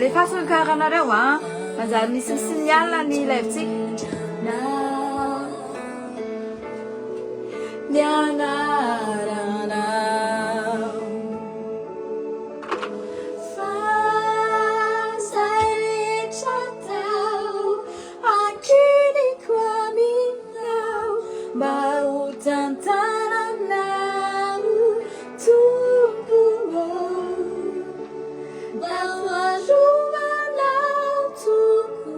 Alefaso ny karanareo a! Manjary misy mi-signal ny live-tsika. Ny anaranao. Fa zay rehetra atao, ankiniko aminao, mba ho tantananao, Tompo ô. Mba ho arovanao, Tompo.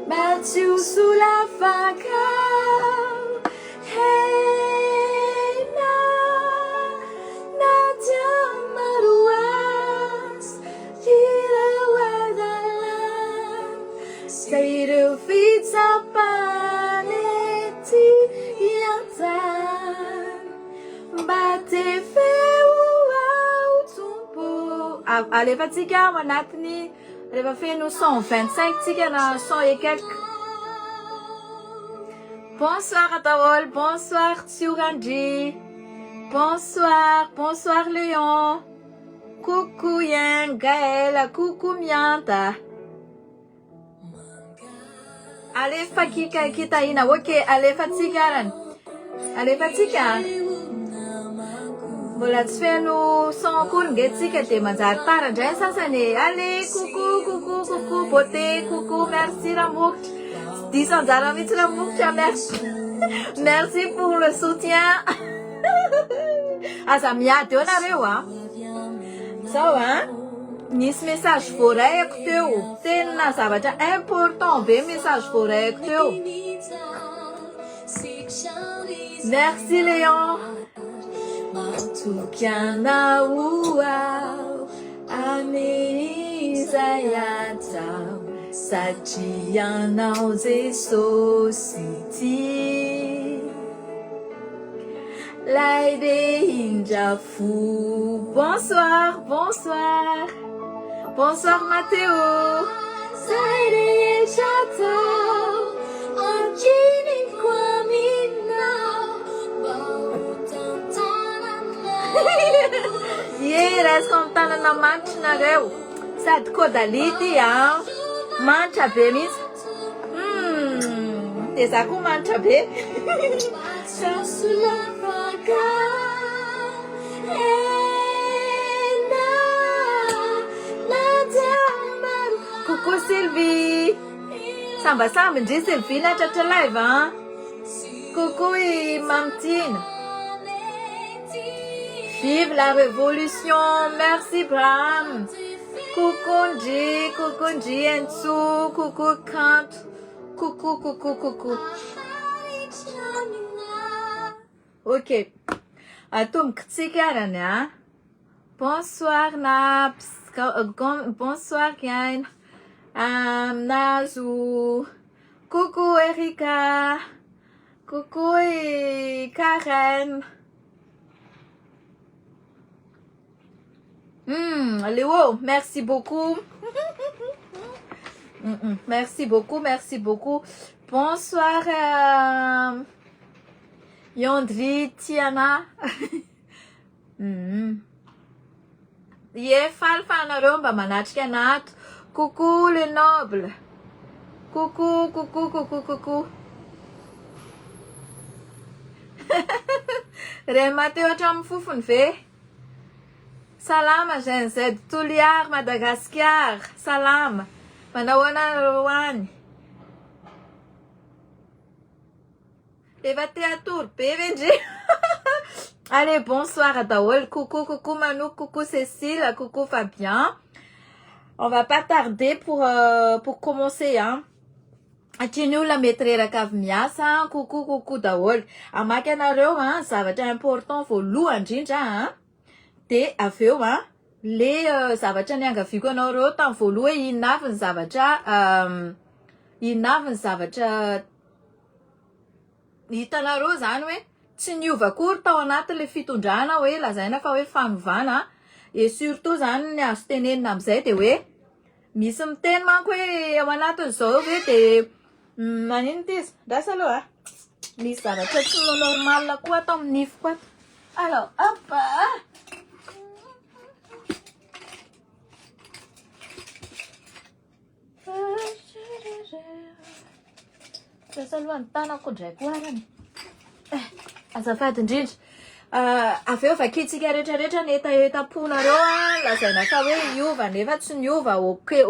Mba tsy ho solafaka hena na dia maro aza ireo adalàna sy ireo fitsapana ety an-tany. Mba tefeo aho Tompo. Alefantsika ao anatin'ny Rehefa feno 125 tsika na 100 et quelques. Bonsoir daholo, bonsoir Tsiorandry. Bonsoir, bonsoir Léon. Coucou Yen, Gaël, coucou Mianta. Alefa kika kitahina, ok, alefa tsika arany. Alefa tsika. Mbola tsy feno son akory nge tsika dia manjary tara indray ny sasany e. Allez, coucou, coucou, coucou, beauté, coucou, merci Ramokotra. Tsy diso anjara mihitsy Ramokotra, merci. Merci pour le soutien. Aza miady eo nareo a. Zao a. Nisy message voarayako teo. Tena zavatra important be message voarayako teo. Merci Léon. Matoky anao aho amin'izay atao satria anao Jesosy ty. Lay be indra fo. Bonsoir, bonsoir. Bonsoir Mathéo. Zay rehetra atao ankiniko aminao mba ho tantananao. Ie, raisiko amin'ny tanana manitra nareo. Sady Caudalie ty a. Manitra be mihitsy. Hmm, dia za koa manitra be. Coucou Sylvie. Sambasamby ndry Sylvie natratra live an. Coucou i Mamitiana. Vive la révolution. Merci Braham. Coucou ndry, coucou ndry Entso, coucou Kanto. Coucou, coucou, coucou. Ok. Atombokitsika arany a. Bonsoir Naps. Bonsoir Kiaina. Nazo. Coucou Erika. Coucou i Karen. Léo, merci beaucoup. Merci beaucoup, merci beaucoup. Bonsoir, Yondri Tiana. Ie, faly fa anareo mba manatrika anato. Coucou le noble. Coucou, coucou, coucou, coucou. Rema teo hatramin'ny fofony ve? Salama Gen Z Toliary Madagasikara. Salama. Manao ahoana nareo any? Efa te hatory be ve ndry? Allez, bonsoir daholo. Coucou, coucou Manu, coucou Cécile, coucou Fabien. On va pas tarder pour commencer, hein. Satria ny olona mety reraka avy miasa, coucou, coucou daholo. Hamaky anareo, hein, zavatra important voalohany indrindra, hein. De avy eo, hein, le zavatra niangaviako anareo tamin'ny voalohany hoe inona avy ny zavatra, inona avy ny zavatra hitanareo zany hoe tsy niova akory tao anatin'le fitondrana hoe lazaina fa hoe fanovana. Et surtout zany ny azo tenenina amin'izay de hoe misy miteny manko hoe ao anatin'izao ve de maninona ty izy? Ndrasa aloha a. Misy zavatra tsy normal koa ato amin'ny nifiko ato. Alors, hop. Ndrasa aloha ny tanako indray koa arany. Azafady indrindra. Avy eo vakintsika rehetrarehetra ny hetahetam-ponareo a, lazaina fa hoe hiova nefa tsy niova, ok,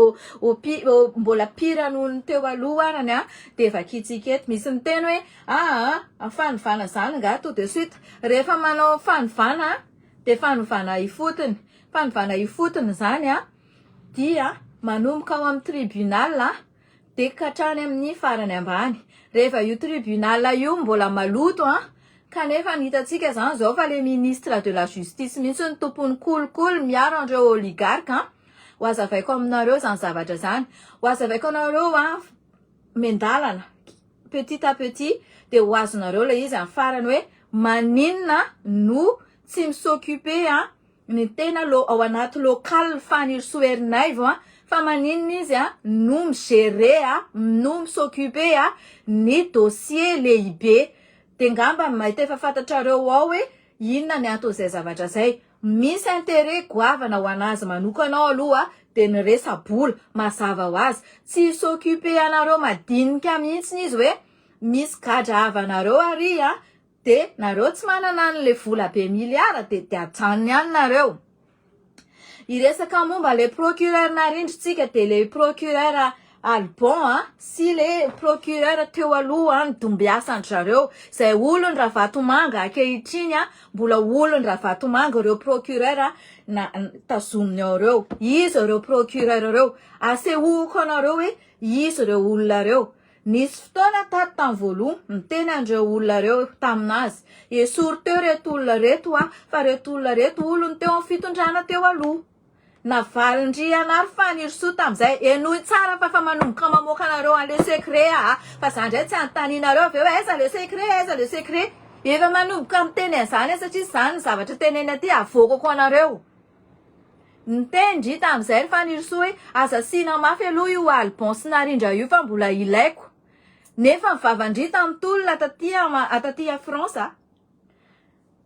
mbola pire noho ny teo aloha arany a, de vakintsika eto. Misy miteny hoe aa fanovana zany nga tout de suite. Rehefa manao fanovana de fanovana ifotony. Fanovana ifotony zany a dia manomboka ao amin'ny tribunal de ka hatrany amin'ny farany ambany. Rehefa io tribunal io mbola maloto a, kanefa ny hitantsika zany zao fa le ministre de la justice mihitsy no tompon'ny kolikoly miaro an'ireo oligarque a. Ho azavaiko aminareo zany zavatra zany. Ho azavaiko anareo a miandalana petit à petit de ho azonareo le izy amin'ny farany hoe maninona no tsy mi-s'occuper a ny tena ao anaty local Fanirisoa Ernaivo a, fa maninona izy a no mi-gérer a, no mi-s'occuper a ny dossier lehibe. De ngamba mahita efa fantatrareo ao hoe inona ny anton'izay zavatra zay. Misy intérêt goavana ho anazy manokana ao aloha de ny resa-bola mazava ho azy. Tsy s'occuper anareo madinika mihitsy izy hoe misy gadra havanareo ary a, de nareo tsy manana an'le vola be milliard de ajanony ihany nareo. Hiresaka momba le procureur narindritsika de le procureur Alban a sy le procureur teo aloha ny dombiasan-dry zareo zay olony Ravatomanga ankehitriny a, mbola olony Ravatomanga ireo procureur na tazominy ao ireo. Izy ireo procureur ireo, asehoako anareo hoe izy ireo olona ireo. Nisy fotoana tato tamin'ny voalohany niteny an'ireo olona ireo taminazy, esory teo reto olona reto a, fa reto olona reto olony teo amin'ny fitondrana teo aloha. Navalin-dry Anary Fanirisoa tamin'izay, henoy tsara fa efa manomboka mamoaka anareo an'le secret aho, fa za indray tsy anontanianareo avy eo hoe aiza le secret, aiza le secret. Efa manomboka miteny an'izany aho satria izany ny zavatra tenenina aty avoakako anareo. Niteny ndry tamin'izay ry Fanirisoa hoe aza asiana mafy aloha io Alban sy Narindra io fa mbola ilaiko. Nefa ny vavan-dry tamin'ny tolona taty taty à France a.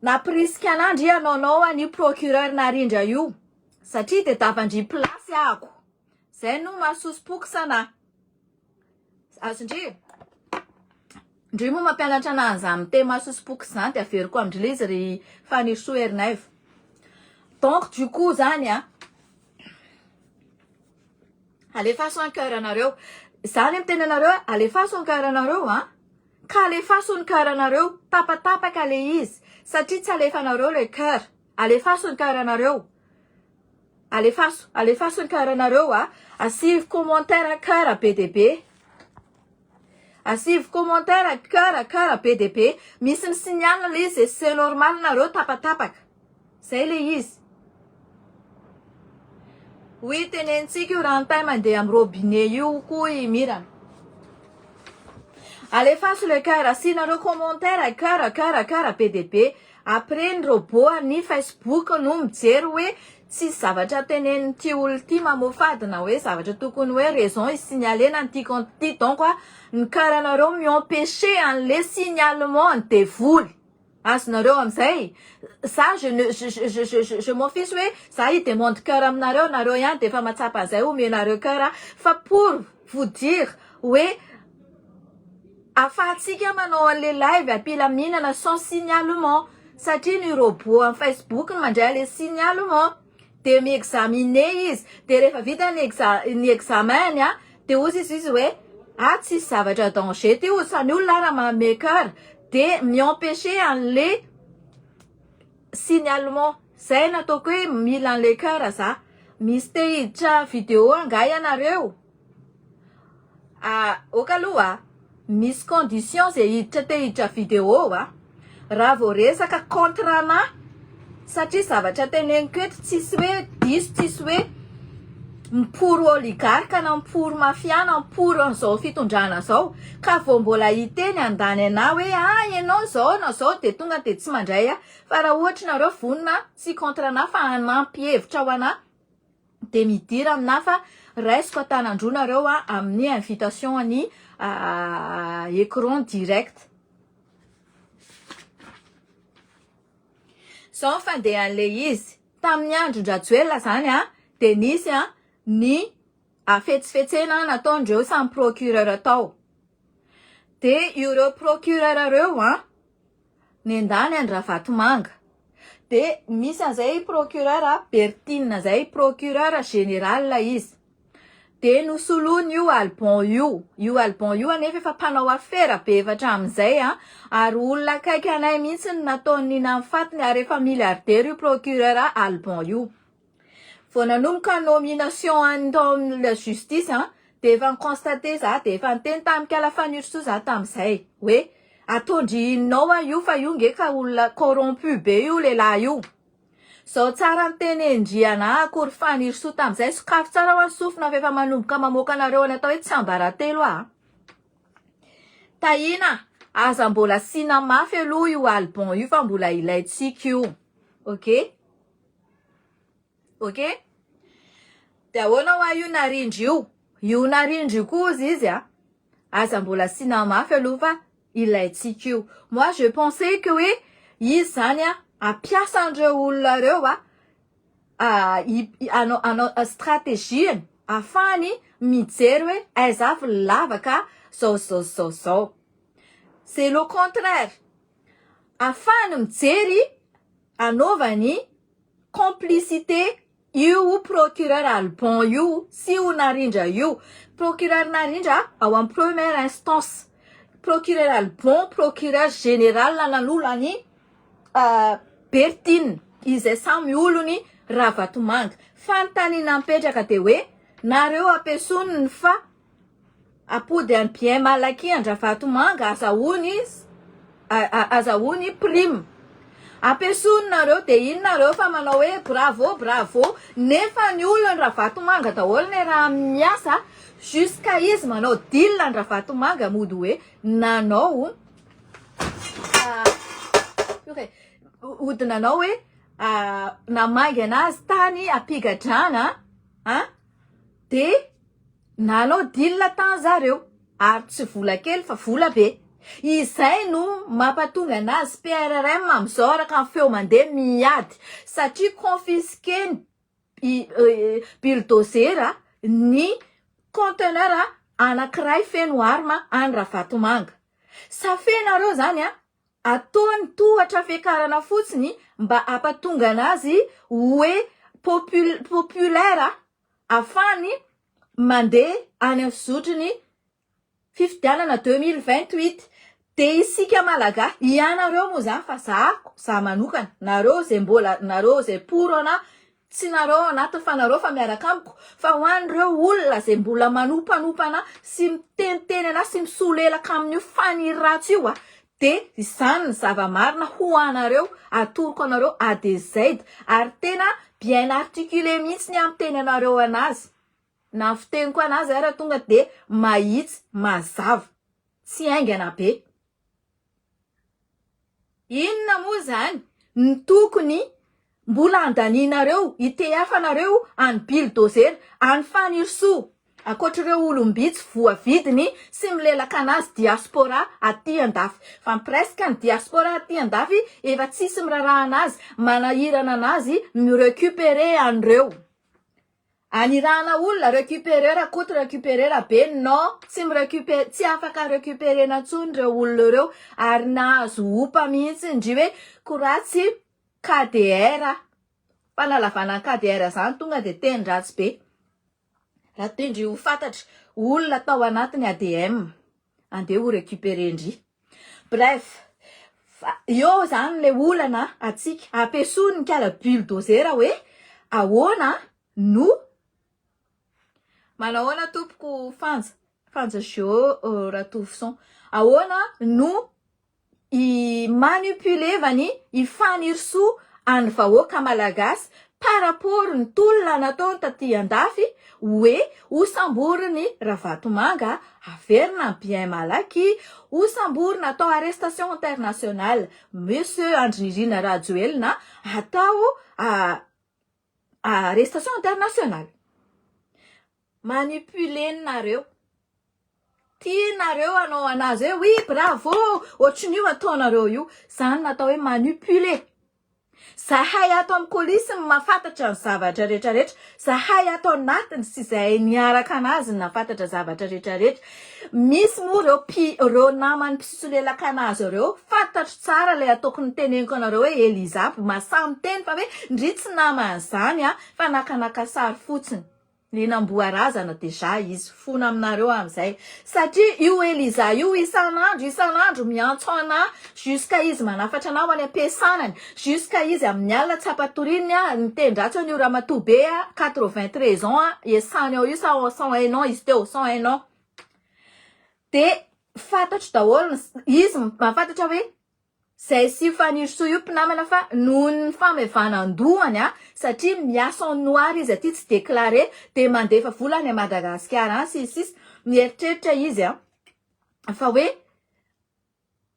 Nampirisika anah ndry hanaonao an'io procureur Narindra io satria dia davan-dry place ahako. Zay no mahasoso-pokosa anah. Azon-dry? Ndry moa mampianatra anah an'izany miteny mahasoso-pokosa izany dia averiko amin-dry ilay izy ry Fanirisoa Ernaivo. Donc du coup zany a, alefaso ny cœur anareo. Zany miteny anareo hoe alefaso ny cœur anareo a. Ka alefaso ny cœur anareo, tapatapaka le izy satria tsy alefanareo le cœur. Alefaso ny cœur anareo. Alefaso, alefaso ny cœur anareo a. Asivy commentaire cœur be dia be. Asivy commentaire cœur cœur be dia be. Misy mi-signale le izy, c'est normal nareo tapatapaka. Zay le izy. Oui, tenenitsika io ranontay mandeha amin'ny robinet io koa i Mirana. Alefaso le coeur, asianareo commentaire coeur coeur coeur be dia be. Après ny robot an'ny Facebook no mijery hoe tsisy zavatra tenenin'ity olona ity mamoafady na hoe zavatra tokony hoe raison hi-signaler-na an'ity compte ity donc ny coeur anareo mi-empecher an'le signalement an'ny devoly. Azonareo amizay? Za je ne je je je je m'en fiche hoe za hi demande coeur aminareo, nareo ihany de efa mahatsapa an'izay omenareo coeur fa pour vous dire hoe afahantsika manao an'le live am-pilaminana sans signalement satria ny robot am facebook no mandray an'le signalement de mi-examiner izy de rehefa vita ny exa ny examen-ny a de ozy izy izy hoe ah tsisy zavatra danger ty ozy fa ny olona ara manome coeur de mi-empecher an'le signalement zay no ataoko hoe mila an'le coeur za misy te hiditra video angaha ianareo? Ah ok aloha a, misy condition ze hiditra te hiditra video a, raha vao resaka contre ana satria zavatra teneniko eto tsisy hoe diso tsisy hoe mi-pour oligarque na mi-pour mafia na mi-pour an'izao fitondrana zao ka vao mbola hiteny handany anah hoe ah ianao zao na zao de tonga de tsy mandray aho fa raha ohatra nareo vonona tsy contre anah fa hanampy hevitra ho anah de midira aminah fa raisiko an-tanan-droa nareo a amin'ny invitation ny écran direct. Zao ny fandehan'le izy, tamin'ny andron-dRajoelina zany a de nisy a ny hafetsifetsena nataondreo samy procureur tao, de ireo procureur reo a nendany an'i Ravatomanga. Dia misy an'izay procureur Bertine izay, procureur général izy. Dia nosoloiny io Alban io. Io Alban io anefa efa mpanao afera be efa hatramin'izay an, ary olona akaiky anay mihitsy no nataony ny fatiny ary efa milliardaire io procureur Alban io. Vao nanomboka ny nomination any tao amin'ny la justice an, dia efa ni-constater za, dia efa niteny tamin'i Kala Fanirisoa za tamin'izay hoe ataon-dry inona ao io fa io nge ka olona corrompu be io lehilahy io. Zao tsara nitenen-dry anah akory Fanirisoa tamin'izay, sokafy tsara hoa ny sofina fa efa manomboka mamoaka anareo any atao hoe tsiambaratelo aho. Tahiana, aza mbola asiana mafy aloha io Alban io fa mbola ilaintsika io. Ok? Ok? De ahoana hoa io narindra io? Io narindra io koa ozy izy a, aza mbola asiana mafy aloha fa ilaintsika io. Moi je pensais que hoe izy zany a hampiasa an'ireo olona ireo a, hanao hanao stratégie-ny ahafahany mijery hoe aiza avy ny lavaka zao zao zao zao. C'est le contraire, ahafahany mijery anaovany complicité io procureur Alban io sy io Narindra io, procureur Narindra ao amin'ny première instance, procureur Alban procureur général nanolo an'i Bertine izay samy olon'i Ravatomanga. Fanontaniana mipetraka dia hoe nareo ampiasoniny fa Apody any bien malaky Andravatomanga azahoany azahoany prime. Ampiasoany nareo de iny nareo fa manao hoe bravo bravo nefa ny olona Ravatomanga daholo ny raha miasa jusqu'à izy manao deal Andravatomanga mody hoe nanao ody nanao hoe namangy anazy tany ampigadrana an de Nanao deal tany zareo ary tsy vola kely fa vola be. Izay no mampatonga anazy PRRM amizao araka ny feo mandeha miady satria confisquer ny bulldozer ny conteneur anakiray feno arme any Ravatomanga. Safenareo zany an, ataony tohatra fiakarana fotsiny mba hampatonga anazy hoe populaire afahany mandeha any amin'ny fizotry ny fifidianana 2028 dia isika Malagasy, ianareo moa izany fa za, za manokana, nareo izay mbola, nareo izay pour ana, tsy nareo ao anatiny fa nareo fa miaraka amiko, fa ho an'ireo olona izay mbola manompanompana sy miteniteny ana sy misolelaka amin'io faniry ratsy io a, Dia izany ny zava-marina ho anareo, atoroko anareo A de Z, ary tena bien articulé mihitsy ny hamiteny anareo anazy, na ny fiteniko anazy ara tonga dia mahitsy, mazava. Tsy haingana be. Inona moa izany no tokony mbola handanianareo, hitehafanareo an'i Billdozera, an'i Fanirisoa, ankoatr'ireo olom-bitsy voavidiny sy milelaka anazy diaspora aty andafy. Fa presque ny diaspora aty andafy efa tsisy miraharaha anazy, manahirana anazy mi-recuperer an'ireo. Anirahana olona, recuperer Rakoto, recuperer Rabe, non, tsy mi-recuper, tsy afaka recuperena intsony ireo olona ireo ary nahazo opa mihitsy ndry hoe ko raha tsy KDR, fanalavana ny KDR zany tonga de teny ratsy be, raha tendry ho fantatra olona tao anatiny ADM, andeha ho recuperer ndry. Bref, fa eo zany le olana atsika, ampiasoa ny kala bulldozer hoe ahoana no Manahoana tompoko Fanja, Fanja Geo Ratovoson, ahoana no i manipulevany i Fanirisoa an'ny vahoaka malagasy par rapport ny tolona nataony taty andafy hoe ho samboriny Ravatomanga averina ny bien malaky ho samborina atao arrestation internationale Monsieur Andry Nirina Rajoelina atao arrestation internationale manipuler nareo tianareo hanao anazy hoe oui bravo ohatrin'io ataonareo io zany natao hoe manipuler zahay ato amin'ny coulisse ny mahafantatra ny zavatra rehetra rehetra zahay ato anatiny sy zahay niaraka anazy ny nahafantatra zavatra rehetra rehetra misy moa reo pi reo namany mpisolelaka anazy reo fantatro tsara ilay ataoko ny teneniko anareo hoe Eliza mahasahy miteny fa hoe ndry tsy naman'izany a fa nakanaka sary fotsiny Ny namboa razana dejà izy fona aminareo amizay satria io Eliza io isanandro isanandro miantso anah jusqu'à izy manafatra anah ho any ampiasanany jusqu'à izy amin'ny alina tsy ampatoriny ah miteny ratsy an'io ramatoa be a 83 ans a iasany ao io sa 101 ans izy teo 101 ans de fantatro daholo izy mahafantatra hoe Zay sy io Fanirisoa io mpinamana fa nohon'ny famevanan-dohany a, satria miasa en noir izy aty tsy déclaré dia mandefa vola any Madagasikara any sy ny sisa, mieritreritra izy a fa hoe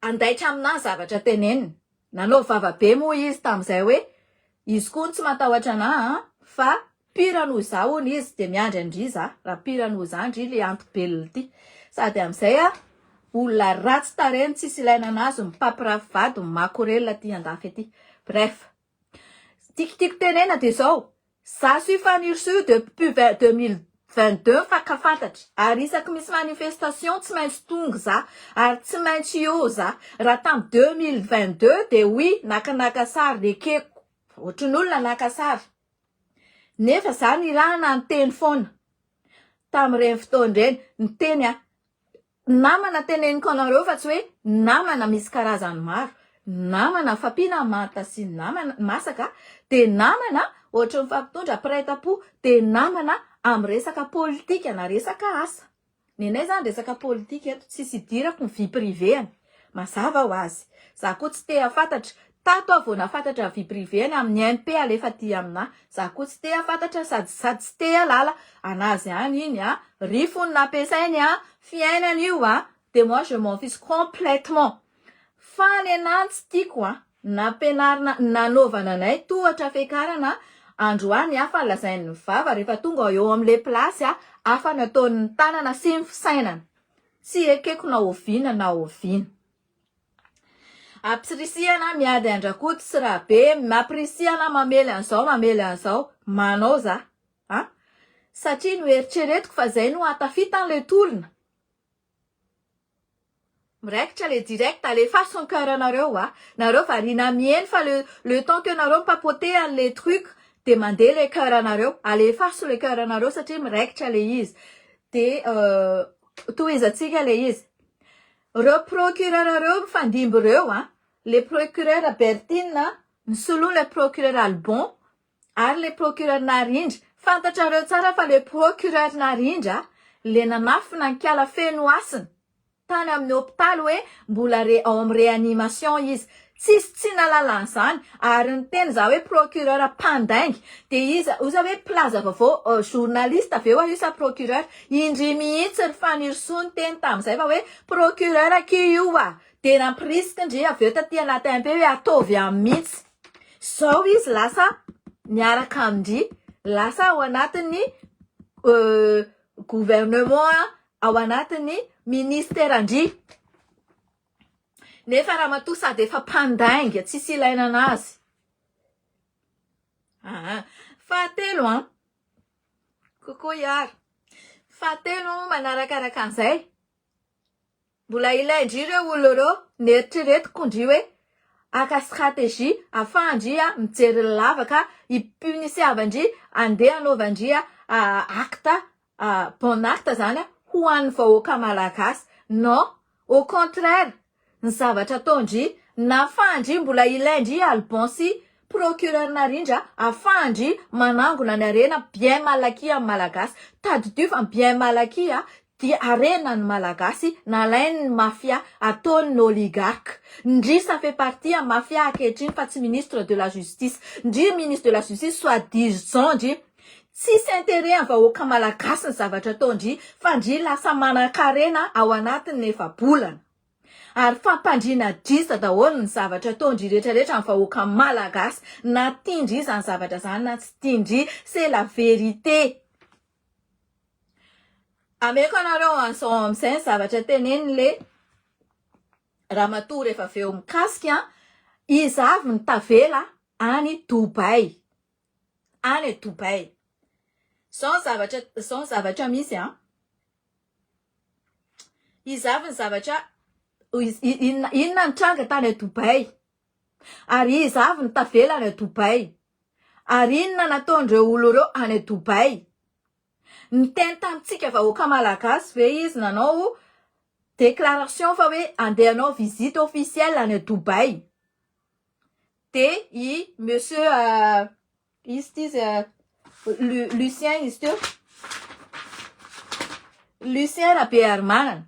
handaitra aminà zavatra teneniny, nanao vava be moa izy tamin'izay hoe izy koa tsy matahotra anà a fa Pire noho izaho hono izy dia miandry an-dry za, raha pire noho izaho ndry le anti-belona ity. Sady amin'izay a, olona ratsy tarehy no tsisy ilaina anazy, mipampirafy vady, mimakorelina aty andafy aty. Bref. Tiako tenena dia izao, za sy io Fanirisoa io depuis 2022 mifankafantatra, ary isaky misy manifestation tsy maintsy tonga za, ary tsy maintsy eo za. Raha tamin'ny 2022 dia oui, nakanaka sary nekeko, ohatran'ny olona naka sary. Nefa za nirahana niteny foana tamin'ireny fotoana ireny, niteny aho, namana teneniko anareo fa tsy hoe namana misy karazany maro, namana fampiana manta sy namana masaka dia namana ohatry ny mifampitondra mpiray tampo dia namana amin'ny resaka politika na resaka asa. Nenay zany resaka politika eto tsisy idirako ny vie privée any mazava ho azy za koa tsy te hafantatra tato aho vao nafantatra ny vie privée any amin'ny MP alefa aty aminah za koa tsy te hafantatra sady sady tsy te halala anazy any iny a rifony nampiasainy a fiainany io a de moi je m'en fiche complètement fa nenah ny tsy tiako a Nampianarina nanaovana anay tohatra fiakarana androany hafa lazain'ny vava rehefa tonga eo amin'ilay place hafa ny ataon'ny tanana sy ny fisainana. Tsy ekeko na oviana na oviana. Ampirisihana miady an-dRakoto sy Rabe, ampirisihana mamely an'izao mamely an'izao. Manao za a! Satria noeritreretiko fa zay no hahatafita an'ilay tolona. Miraikitra le direct, alefaso ny coeur nareo a! Nareo variana miheno fa le le temps que nareo mi-papoter anle truc de mandeha le coeur nareo, alefaso le coeur nareo satria miraikitra le izy de tohizantsika le izy. Reo procureur reo mifandimby reo a, le procureur Bertine nisoloa le procureur Albon Ary le procureur Narindra, fantatrareo tsara fa le procureur Narindra le nanafina an'i Kiala Fenohasina tany amin'ny hopitaly hoe mbola re ao amin'ny réanimation izy. Tsisy tsy nahalala an'izany ary niteny za hoe procureur mpandainga de iza oza hoe mpilaza vaovao journaliste ve oa io sa procureur? Indry mihitsy ry Fanirisoa niteny tamin'izay fa hoe procureur akia io oa! De nampirisika ndry avy eo taty anaty MP hoe ataovy any mihitsy. Zao izy lasa miaraka amindry lasa ao anatin'ny gouvernement ao anatin'ny ministeran-dry. Nefa ramatoa sady efa mpandainga tsisy ilaina anazy. Aa. Fahatelo an. Coucou Iara. Fahatelo manarakaraka an'izay. Mbola ilain-dry ireo olona ireo, neritreretiko ndry hoe haka stratégie afahan-dry mijery ny lavaka hi-punisiavan-dry andeha hanaovan-dry acte bon acte zany ho an'ny vahoaka malagasy. Non, au contraire, ny zavatra ataon-dry, nafahan-dry mbola ilain-dry Alban sy procureur Narindra afahan-dry manangona ny harena bien mal acquis amin'ny malagasy. Tadidio fa ny bien mal acquis dia harena ny malagasy nalain'ny mafia ataon'ny oligarque. Ndry ça fait partie amin'ny mafia ankehitriny fa tsy ministre de la justice. Ndry ministre de la justice soit disant ndry Tsisy intérêt am vahoaka malagasy ny zavatra ataondry fa ndry lasa manankarena ao anatin'ny efa-bolana. Ary fampandriana adrisa daholo ny zavatra ataondry retraretra am vahoaka malagasy na tiandry izany zavatra zany na tsy tiandry c'est la vérité. Ameko anareo an'izao amizay ny zavatra teneniny le ramatoa rehefa avy eo mikasika iza avy ny tavela any Dubaï. any Dubaï. Zao ny zavatra zao ny zavatra misy an. Iza avy ny zavatra inona inona ny tranga tany Dubaï? Ary iza avy ny tavela any Dubaï? Ary inona nataon'ireo olo ireo any Dubaï? Niteny tamintsika vahoaka malagasy ve izy nanao déclaration fa hoe andeha hanao visite officielle any Dubaï? De i monsieur izy ty izy Lucien izy teo. Lucien Rabearimanana.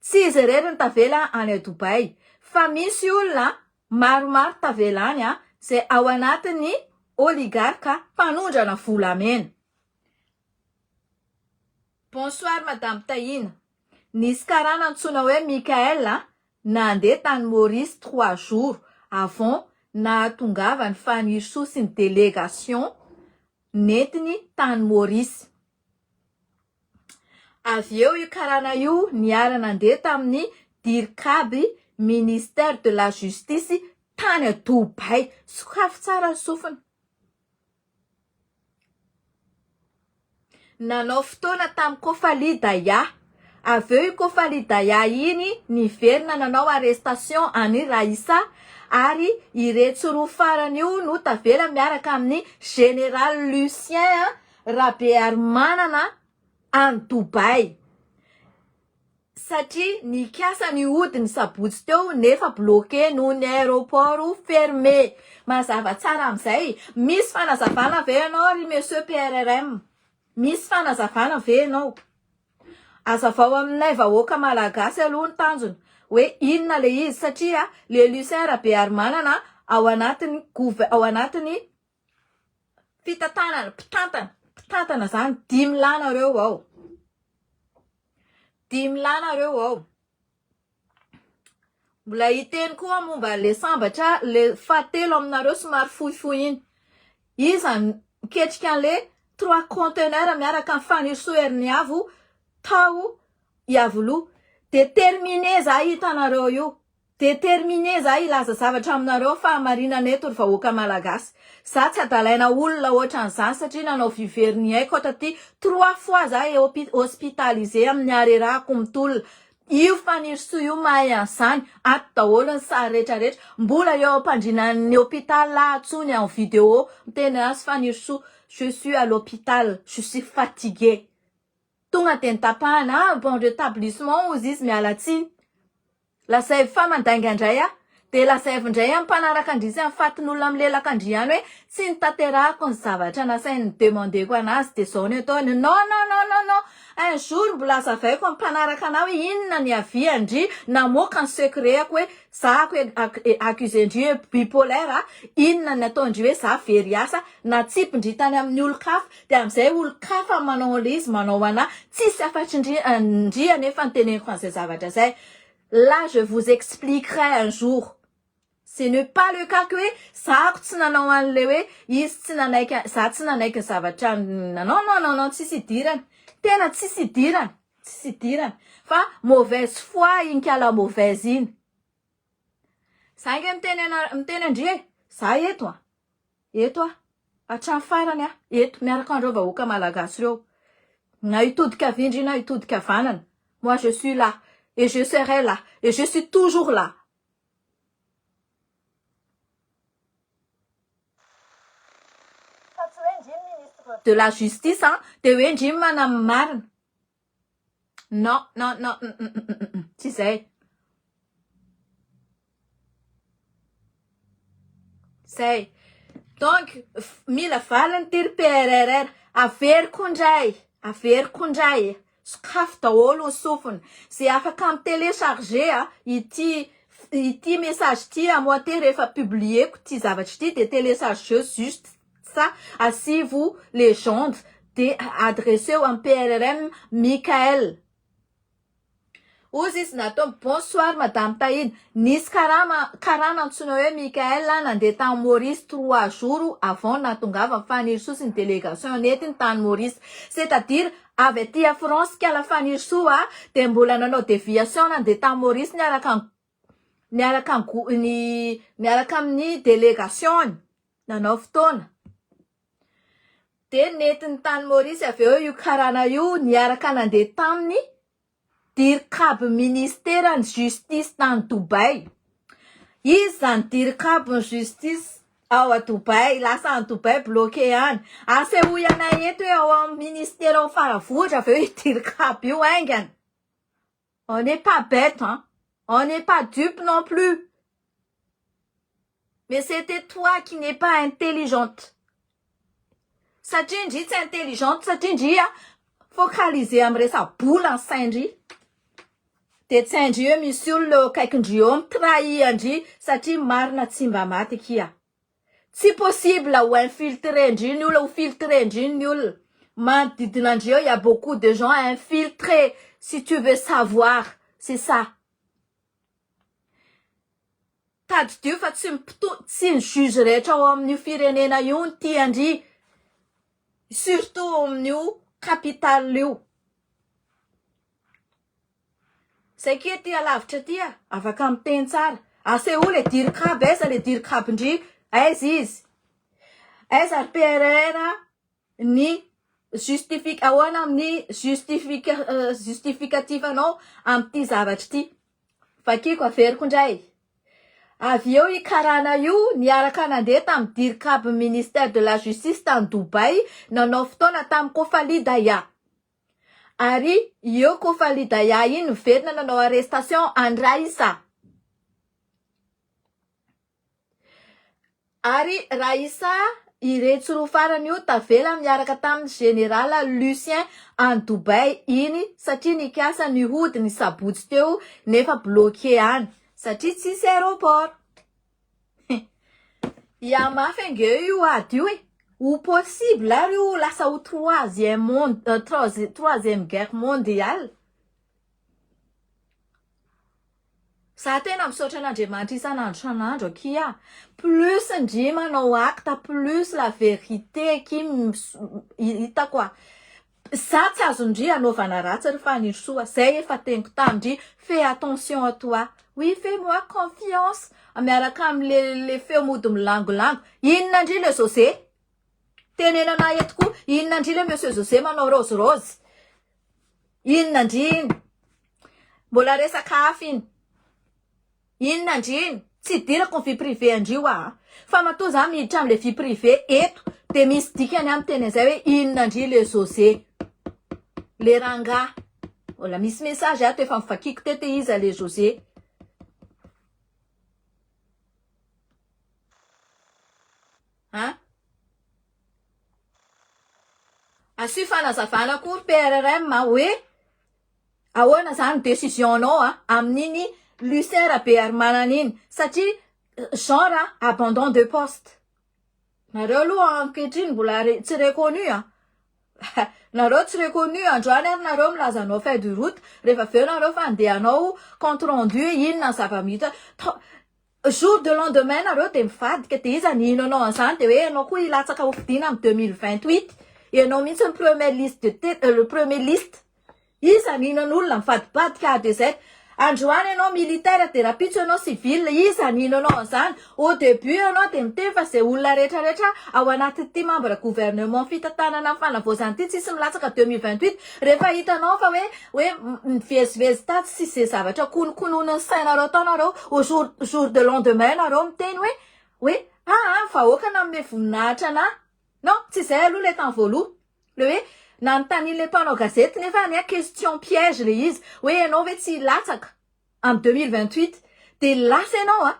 Tsy izy irery no tavela any Dubaï fa misy olona maromaro tavela any izay ao anatin'ny oligarque mpanondrana volamena. Bonsoir madame Tahina. Nisy karana antsoina hoe Michael nandeha tany Maurice trois jours avant nahatongavan'i Fanirisoa sy ny délégation nentiny tany Maurice. Avy eo io karana io niara nandeha tamin'ny Dircab ministère de la justice tany Dubaï. Sokafy tsara ny sofina. Nanao fotoana tamin'i Kofali Daya. Avy eo i Kofali Daya iny niverina nanao arrestation an'i Raissa ary iretsy roa farany io no tavela miaraka amin'i Général Lucien Rabearimanana any Dubaï. Satria nikasa ny hody ny sabotsy teo nefa bloqué noho ny aéroport fermé. Mazava tsara amin'izay. Misy fanazavana ve ianao ry monsieur PRRM? Misy fanazavana ve ianao? Azavao aminay vahoaka malagasy aloha ny tanjona hoe inona le izy satria le Lucien Rabearimanana ao anatin'ny gouve- ao anatin'ny fitantanana, mpitantana, mpitantana zany dimy lahy nareo ao. Dimy lahy nareo ao. Mbola hiteny koa momba le sambatra le fahatelo aminareo somary fohifohy iny. Iza niketrika an'le trois conteneurs miaraka amin'ny Fanirisoa Heriniavo tao Iavoloha. Déterminé za hitanareo io. Déterminé za hilaza zavatra aminareo fahamarinana eto ry vahoaka malagasy. Za tsy adalaina olona ohatran'izany satria nanao vie very ny aiko aho taty trois fois za hospitalisé amin'ny harerahako mitolona. Io Fanirisoa io mahay an'izany, ato daholo ny sary rehetra rehetra. Mbola eo ampandrinan'ny hôpital aho tsony en vidéo miteny azy Fanirisoa je suis à l'hôpital, je suis fatigué. Tonga dia notapahana, ah bon rétablissement hozy izy miala tsiny. Lazaivo fa mandainga indray aho. Dia lazaivo indray amin'ny mpanaraka an-dry sy amin'ny fatin'olona milelaka an-dry ihany hoe tsy notanterahako ny zavatra nasainy ni-demander-ko anazy dia izao ny ataony. Non non non non non! Un jour mbola azavaiko amin'ny mpanaraka anah hoe inona ny avian-dry namoaka ny secret-ako hoe za accusé-ndry hoe bipolaire a, inona ny nataon-dry hoe za very asa, natsipin-dry tany amin'ny olon-kafa, dia amin'izay olon-kafa manao an'ilay izy manao anah, tsisy afa-tsy ndry ndry anefa ny teneniko an'izay zavatra izay. Là je vous expliquerai un jour. Ce n'est pas le cas que hoe zako tsy nanao an'ilay hoe izy tsy nanaiky za tsy nanaiky ny zavatra nanao non non non tsisy idirany tena tsisy idirany tsisy idirany fa mauvaise foi iny kala mauvaise iny za ange miteny ana miteny an-dry e za eto a eto aho hatramin'ny farany aho eto miaraka an'ireo vahoaka malagasy ireo na hitodika havia ndry na hitodika havanana moi je suis là et je serai là et je suis toujours là Fa tsy hoe ndry ny ministre de la justice an, dia hoe ndry ny manam marina. Non, non, non, tsy izay. Zay. Donc, mila valiny ity ry PRRR. Averiko indray, averiko indray. Sokafy daholo ny sofina. Ze afaka mi telecharger a ity ity message ity à moitié rehefa publier-ko ity zavatra ity de telechargeo juste sa asivo legende de adresseo am PRRM Mickaël. Ozy izy nataony bonsoir madame Tahina, nisy karama karana antsoina hoe Mickaël nandeha tany Maurice trois jours avant nahatongavany Fanirisoa sy ny délégation nentiny tany Maurice c'est à dire avy aty à France kala Fanirisoa dia mbola nanao déviation nandeha tany Maurice niaraka niaraka ny miaraka amin'ny délégation-ny nanao fotoana. Dia nentiny tany Maurice avy eo io karana io niaraka nandeha taminy dircab ministeran'ny justice tany Dubaï. Izy zany dircab ny justice ao a Dubaï, lasa any Dubaï bloqué any. Asehoy anay eto hoe ao amin'ny ministera ao Faravohitra avy eo io dircab io haingana. On n'est pas bête hein, on n'est pas dupe non plus. Mais c'était toi qui n'est pas intelligente. Satria ndry tsy intelligente, satria ndry a focaliser amin'ny resa-bola ny sain-dry. Dia tsy hain-dry hoe misy olona eo akaikin-dry eo mi-trahir an-dry satria marina tsy mba maty akia. Tsy possible ho infiltrer-ndry ny olona, ho filtrer-ndry ny olona. Manodidina an-dry eo il y a beaucoup de gens infiltrés si tu veux savoir, c'est ça. Tadidio fa tsy ny mpito tsy ny juge rehetra ao amin'io firenena io no tia an-dry, surtout ao amin'io capitale io. Zay kia aty alavitra aty a, afaka miteny tsara. Asehoy le dircab, aiza le dircab-ndry, aiza izy? Aiza ry PRR ny justific ahoana amin'ny justific justificatif anao amin'ity zavatra ity? Vakiko averiko indray. Avy eo i karana io niaraka nandeha tamin'ny dircab ministère de la justice tany Dubaï nanao fotoana tamin'i Kofali Daya. Ary eo Kofali Daya iny niverina nanao arrestation an'i Raissa. Ary Raissa iretsy roa farany io tavela miaraka tamin'ny Général Lucien any Dubaï iny satria nikasa ny hody ny sabotsy teo nefa bloqué any satria tsisy aéroport. Hihamafy ange io ady io e! Ho possible ary io lasa ho troisième monde troisième guerre mondiale. Za tena misaotra an'Andriamanitra isan'andro isan'andro akia a! Plus ndry manao acte plus la vérité akia hitako a! Za tsy azon-dry anaovana ratsy ry Fanirisoa, zay efa teniko tamin-dry, fais attention à toi, oui fais moi confiance, miaraka amle le feo mody milangolango, inona ndry le José? Tenenana eto koa, inona ndry le monsieur José manao rose rose? Inona ndry iny? Mbola resaka hafa iny. Inona ndry iny? Tsy idirako ny vie privée an-dry hoa a! Fa matoa za miditra amle vie privée eto de misy dikany aho miteny an'izay hoe inona ndry le José? Le rangahy. Mbola misy message ato efa novakiako teto hoe iza le José? An? Asio fanazavana koa ry PRRM a, hoe ahoana zany décision nao a amin'iny Lucien Rabearimanana iny satria genre abandon de poste. Nareo aloha ankehitriny mbola tsy reconnu a. Nareo tsy reconnu androany ary nareo milaza hanao feuille de route rehefa avy eo nareo fa andeha hanao compte rendu inona ny zava-mita jour de lendemain nareo de mivadika de iza ny hino anao an'izany de hoe ianao koa hilatsaka ho fidiana amin'ny 2028 ianao mihitsy ny premier liste de tête le premier liste Iza no hinan'olona mivadibadika A de Z? Androany ianao militaire dia rapitso ianao civil, iza no hinanao an'izany? Au début ianao dia miteny fa izay olona rehetra rehetra ao anatin'ity membre gouvernement fitantanana ny fanavaozana ity tsisy milatsaka 2028, rehefa hitanao fa hoe hoe mivezivezy tatsy sy izay zavatra konokononin'ny sainareo tao nareo au jour jour de lendemain nareo miteny hoe hoe aa vahoaka nanome voninahitra anah, non tsy izay aloha ilay tany voaloha. Le hoe nanontanian'le mpanao gazety nefa anie question piège le izy hoe ianao ve tsy hilatsaka am 2028 de lasa ianao a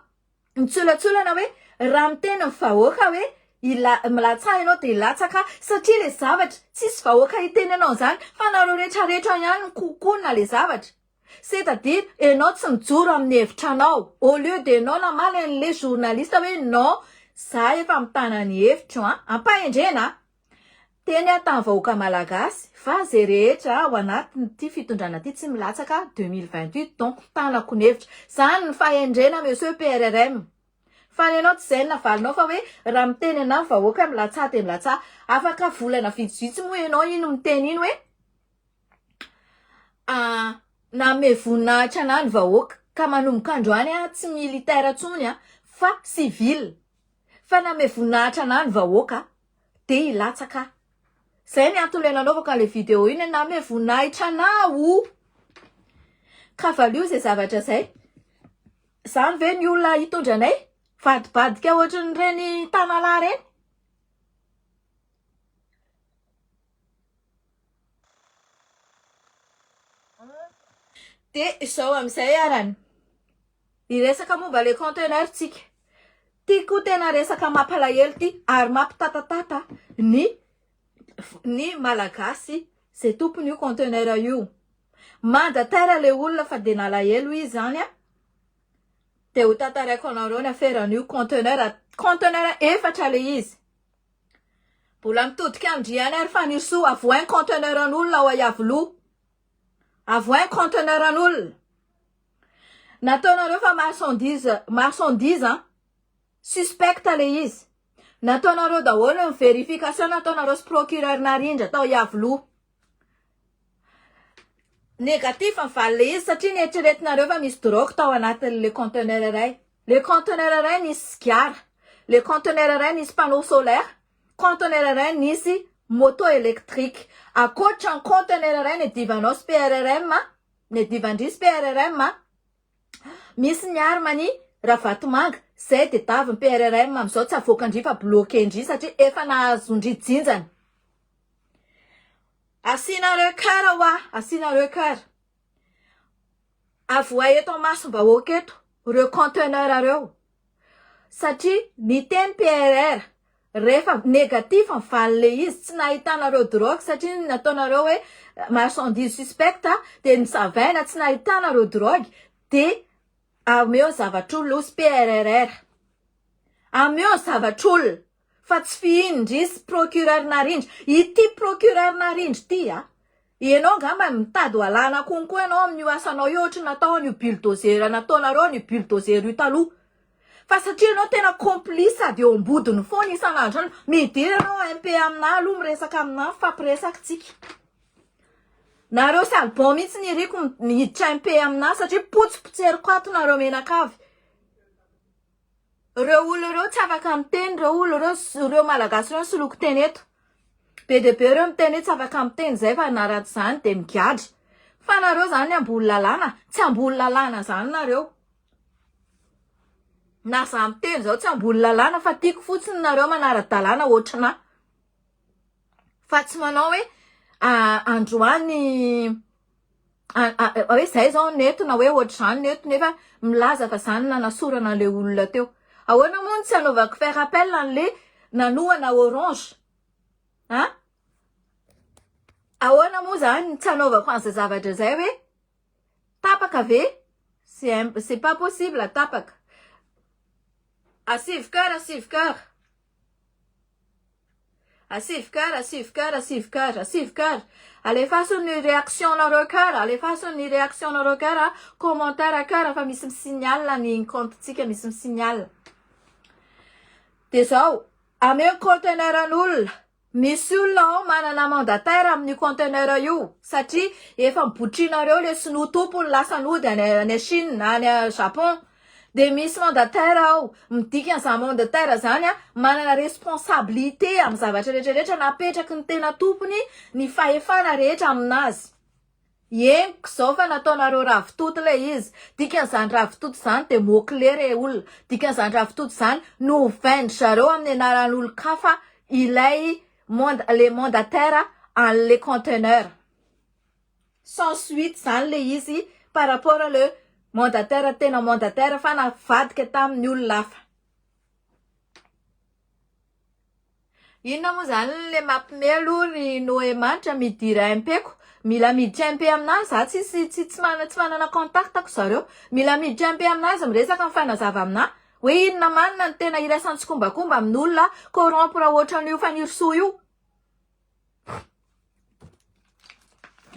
mitsolatsolana hoe raha miteny ny vahoaka hoe ila milatsaha ianao de hilatsaka satria le zavatra tsisy vahoaka hiteny anao an'izany fa nareo retraretra ihany mikokonona le zavatra c'est à dire ianao tsy mijoro amin'ny hevitranao au lieu de ianao namaly an'le journaliste hoe non za efa mitana ny hevitro an ampahendrena a Teny aho tamin'ny vahoaka malagasy fa ze rehetra ao anatin'ity fitondrana ity tsy milatsaka 2028 donc tanako ny hevitra. Zany ny fahendrena monsieur PRRM. Fa ny anao tsy zay ny navalinao fa hoe raha miteny anah ny vahoaka milatsaha dia milatsaha. Afaka volana vitsivitsy moa ianao iny miteny iny hoe nanome voninahitra anah ny vahoaka ka manomboka androany aho tsy militaire intsony aho fa civil. Fa nanome voninahitra anah ny vahoaka dia hilatsaka aho. Zay ny antony le nanaovako an'le vidéo iny hoe nanome voninahitra anah o. Ka valio zay zavatra zay. Zany ve ny olona hitondra anay? Vadibadika ohatran'ireny tanalahy ireny. Dia izao amin'izay arany. Hiresaka momba le conteneur tsika. Ty koa tena resaka mampalahelo ty ary mampitatatata ny ny malagasy zay tompony io conteneur io. Mandataire le olona fa de nalahelo izy zany a. De ho tantaraiko anareo ny aferan'io conteneur, conteneur efatra le izy. Mbola mitodika amin-dry ihany ary Fanirisoa, avoahy ny conteneur an'olona ao Iavoloha. Avoahy ny conteneur an'olona. Nataonareo fa marchandise marchandise an, suspecte le izy. Nataonareo daholo ny verification nataonareo sy procureur narindra tao Iavoloha. Négatif ny valiny le izy satria nieritreretinareo fa misy drogue tao anatin'le conteneur iray. Le conteneur iray nisy sigara, le conteneur iray nisy panneau solaire, conteneur iray nisy moto électrique. Ankoatra ny conteneur iray niadivanao sy PRRM, niadivan-dry sy PRRM, misy ny arme ny Ravatomanga, zay dia davin'ny PRRM amin'izao tsy avoakan-dry fa bloquer-ndry satria efa nahazon-dry jinjany. Asianareo cœur hoa, asianareo cœur. Avoahay eto amasom-bahoaka eto reo conteneur reo satria niteny PRR rehefa négatif ny valin'le izy tsy nahitanareo drogue satria nataonareo hoe marchandise suspecte dia nosavaina tsy nahitanareo drogue dia ameo ny zavatr'olona hozy PRRR ameo ny zavatr'olona fa tsy fihinin-dry sy procureur narindra ity procureur narindra ity a Ianao angamba mitady ho alana konko ianao amin'io asanao io ohatry ny natao an'io bulldozer nataonareo an'io bulldozer io taloha. Fa satria ianao tena complice sady eo ambodiny foana isan'andro izany, midira ianao MP aminà aloha miresaka aminà mifampiresaka tsika. Nareo salibon mihitsy ny iriko miditra MP aminà satria potsipotseriko ato nareo menakavy. Reo olona ireo tsy afaka miteny reo olona ireo ireo malagasy ireo nisoloky teny eto. Be dia be ireo miteny hoe tsy afaka miteny izay fa na raha tsy izany dia migadra. Fa nareo izany ambony lalàna, tsy ambony lalàna izany nareo. Na za miteny izao tsy ambony lalàna fa tiako fotsiny nareo manara-dalàna ohatranà. Fa tsy manao hoe androany hoe zay zao no eto na hoe ohatr'izany no eto nefa milaza fa zany nanasorana an'le olona teo. Ahoana moa no tsy hanaovako faire appel an'le nanohana orange? An? Ahoana moa zany ny tsy hanaovako an'izay zavatra izay hoe tapaka ve? C'est c'est pas possible tapaka. Asivo cœur, asivo cœur. Asivo cœur, asivo cœur, asivo cœur, asivo cœur. Alefaso ny réaction nareo cœur, alefaso ny réaction nareo cœur, commentaire cœur fa misy mi-signale ny compte-tsika misy mi-signale. Dia zao, ameo ny conteneur an'olona. Misy olona ao manana mandataire amin'io conteneur io satria efa nibotrinareo le sinoa tompony lasa nody any any Chine any Japon de misy mandataire ao midika an'izany mandataire zany a manana responsabilité amin'ny zavatra rehetra rehetra napetraky ny tena tompony ny fahefana rehetra aminazy. Henoko izao fa nataonareo ravitoto ilay izy. Dikan'izany ravitoto izany dia mot clé re olona. Dikan'izany ravitoto izany novain-dry zareo amin'ny anaran'olon-kafa ilay mand le mandataire an'le conteneur. Sans suite izany ilay izy par rapport le mandataire tena mandataire fa navadika tamin'ny olona hafa. Inona moa zany le mapme aloha ry Noé Manitra midira MP ko, mila miditra MP aminazy za tsisy tsy tsy manana tsy manana contact ko zareo, mila miditra MP aminazy miresaka mifanazava aminah hoe inona marina no tena iraisan'ny tsikombakomba amin'olona corrompre ohatran'io Fanirisoa io.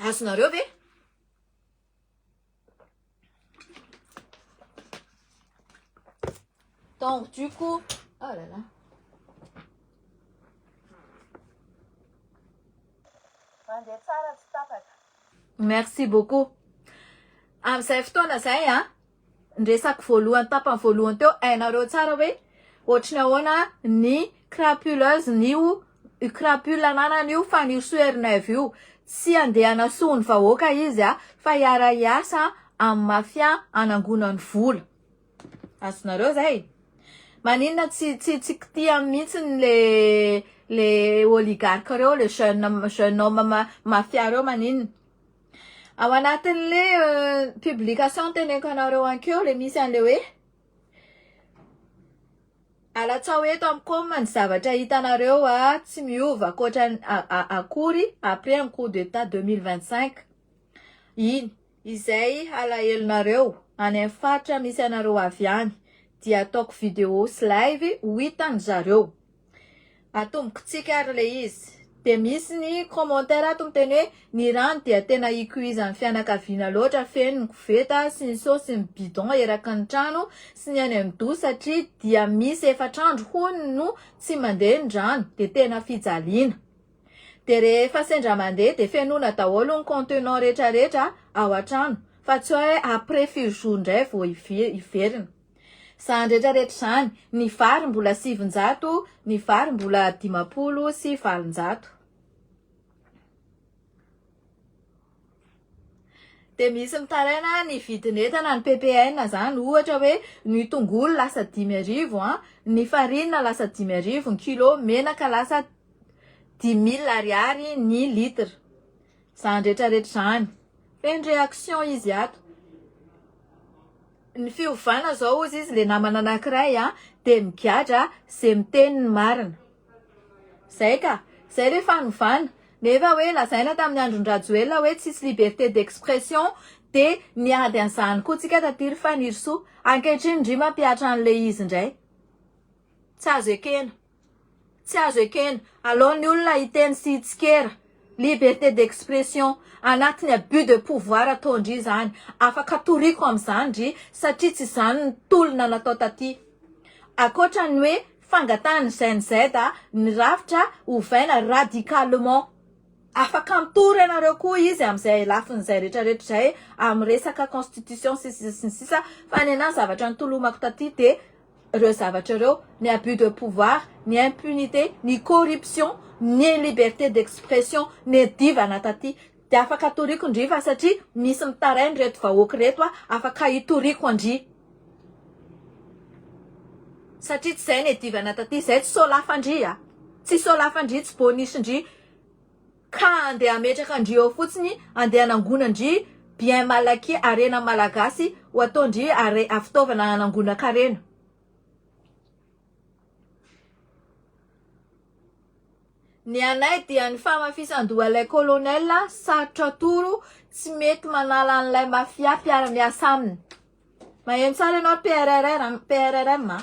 Azonareo ve? Donc du coup, oh là là. Mandeha tsara tsy tapaka. Merci beaucoup. Amin'izay fotoana izay a, ny resako voalohany tapany voalohany teo hainareo tsara hoe ohatry ny ahoana ny crapuleuse nio Io crapule ananany io Fanirisoa Ernaivo io, tsy handeha hanasoa ny vahoaka izy fa hiara-hiasa amin'ny mafia hanangonany vola. Azonareo zay? Maninona tsy tsy tsy kitihany mihitsy le le oligarque reo, le jeune jeune homme mafia reo maninona? Ao anatin'le publication teneniko anareo ankeo le misy an'le hoe Alatsao eto amin'ny com ny zavatra hitanareo a, tsy miova ankoatra akory après un coup d'etat 2025 iny, izay halahelonareo any amin'ny faritra misy anareo avy any dia ataoko vidéo sy live ho hitan zareo. Atombokontsika ary ilay izy. Dia misy ny commentaire ato miteny hoe ny rano dia tena ikoizan'ny fianakaviana loatra feno ny koveta sy ny seau sy ny bidon eraky ny trano sy ny any amin'ny douche satria dia misy efatr'andro hono no tsy mandeha ny rano dia tena fijaliana. Dia rehefa sendra mandeha dia fenoina daholo ny contenant retraretra ao an-trano fa tsy hoe après firy jours indray vao hiverina. Izany rehetra rehetra izany, ny vary mbola 900, ny vary mbola 850. Dia misy mitaraina ny vidin'entana, ny ppn izany, ohatra hoe ny tongolo lasa 5000 an, ny farine lasa 5000 ny kilo, menaka lasa 5000 ariary ny litre. Izany rehetra rehetra izany. Feno réaction izy ato. Ny fiovana zao ozy izy le namana anakiray a de migadra ze miteny ny marina. Zay ka! Zay le fanovana. Nefa hoe lazaina tamin'ny andron-dRajoelina hoe tsisy liberté d'expression de niady an'izany koa tsika taty ry Fanirisoa. Ankehitriny ndry mampihatra an'le izy indray. Tsy azo ekena. Tsy azo ekena. Alao ny olona hiteny sy hitsikera. Liberté d'expression. Anatin'ny abus de pouvoir ataon-dry izany. Afaka toriko amin'izany ndry satria tsy izany ny tolona natao taty. Ankoatra ny hoe fangatahan'ny Gen Z ny rafitra ovaina radicalement. Afaka mitory anareo koa izy amin'izay lafiny izay rehetra rehetra izay amin'ny resaka constitution sy ny sisa sy ny sisa fa ny anahy zavatra nitolomako taty dia ireo zavatra ireo, ny abus de pouvoir, ny impunité, ny corruption, ny liberté d'expression, ny divana taty. Dia afaka toriko ndry fa satria misy mitaraina ireto vahoaka ireto a, afaka hitoriko an-dry. Satria tsy izay ny divana taty, izay tsy sôlafan-dry a. Tsy sôlafan-dry, tsy bonus-ndry. Ka andeha hametraka an-dry eo fotsiny, andeha hanangonan-dry bien mal acquis, harena malagasy ho ataon-dry hare, fitaovana hanangonan-karena. Ny anay dia ny famafisan-doha ilay colonel sarotra atoro tsy mety manala an'ilay mafia mpiara-miasa aminy. Maheno tsara ianao ry PRRR PRRM a!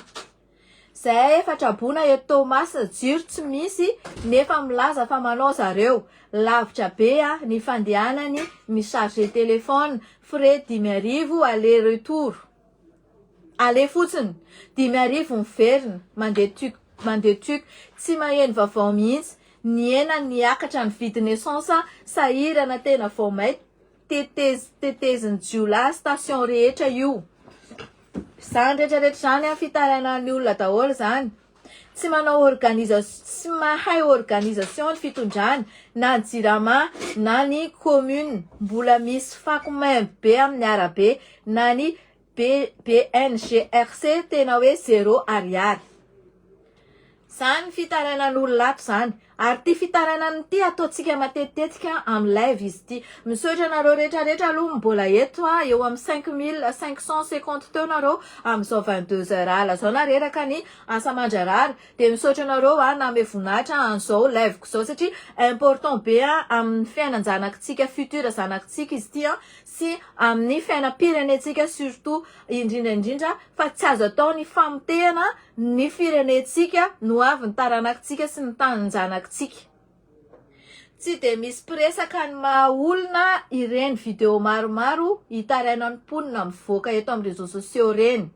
Zahay efa traboina eto Toamasina jiro tsy misy nefa milaza fa manao zareo. Lavitra be ny fandehanany mi-charger téléphone, frais 5000 aller retour. Aller fotsiny, 5000 miverina, mandeha tuc mandeha tuc. Tsy maheno vaovao mihitsy. Nihena niakatra ny vidin'ny essence, sahirana tena vao may tetez tetezin'ny jiolahy station rehetra io. Zany rehetra rehetra zany an fitarainan'ny olona daholo zany. Tsy manao organisation tsy mahay organisation ny fitondrana na ny jirama na ny commune mbola misy fako maimbo be amin'ny arabe na ny BNGRC tena hoe zéro ariary. Zany ny fitarainan'olona ato zany. Ary ity fitarainana ity ataontsika matetitetika amin'ny live izy ity. Misaotra anareo rehetra rehetra aloha mbola eto a, eo amin'ny 5550 teo nareo amin'izao 22 heures alina izao na reraka ny asa aman-draharaha dia misaotra anareo a nanome voninahitra an'izao live-ko izao satria important be a amin'ny fiainan-janakitsika futur zanakitsika izy ity a sy amin'ny fiainam-pirenentsika surtout indrindra indrindra fa tsy azo atao ny famotehana ny firenentsika no avy ny taranakitsika sy ny tanin-janakitsika. Tsy dia misy mpiresaka ny maha olona ireny video maromaro hitarainan'ny mponina mivoaka eto amin'ny réseaux sociaux ireny.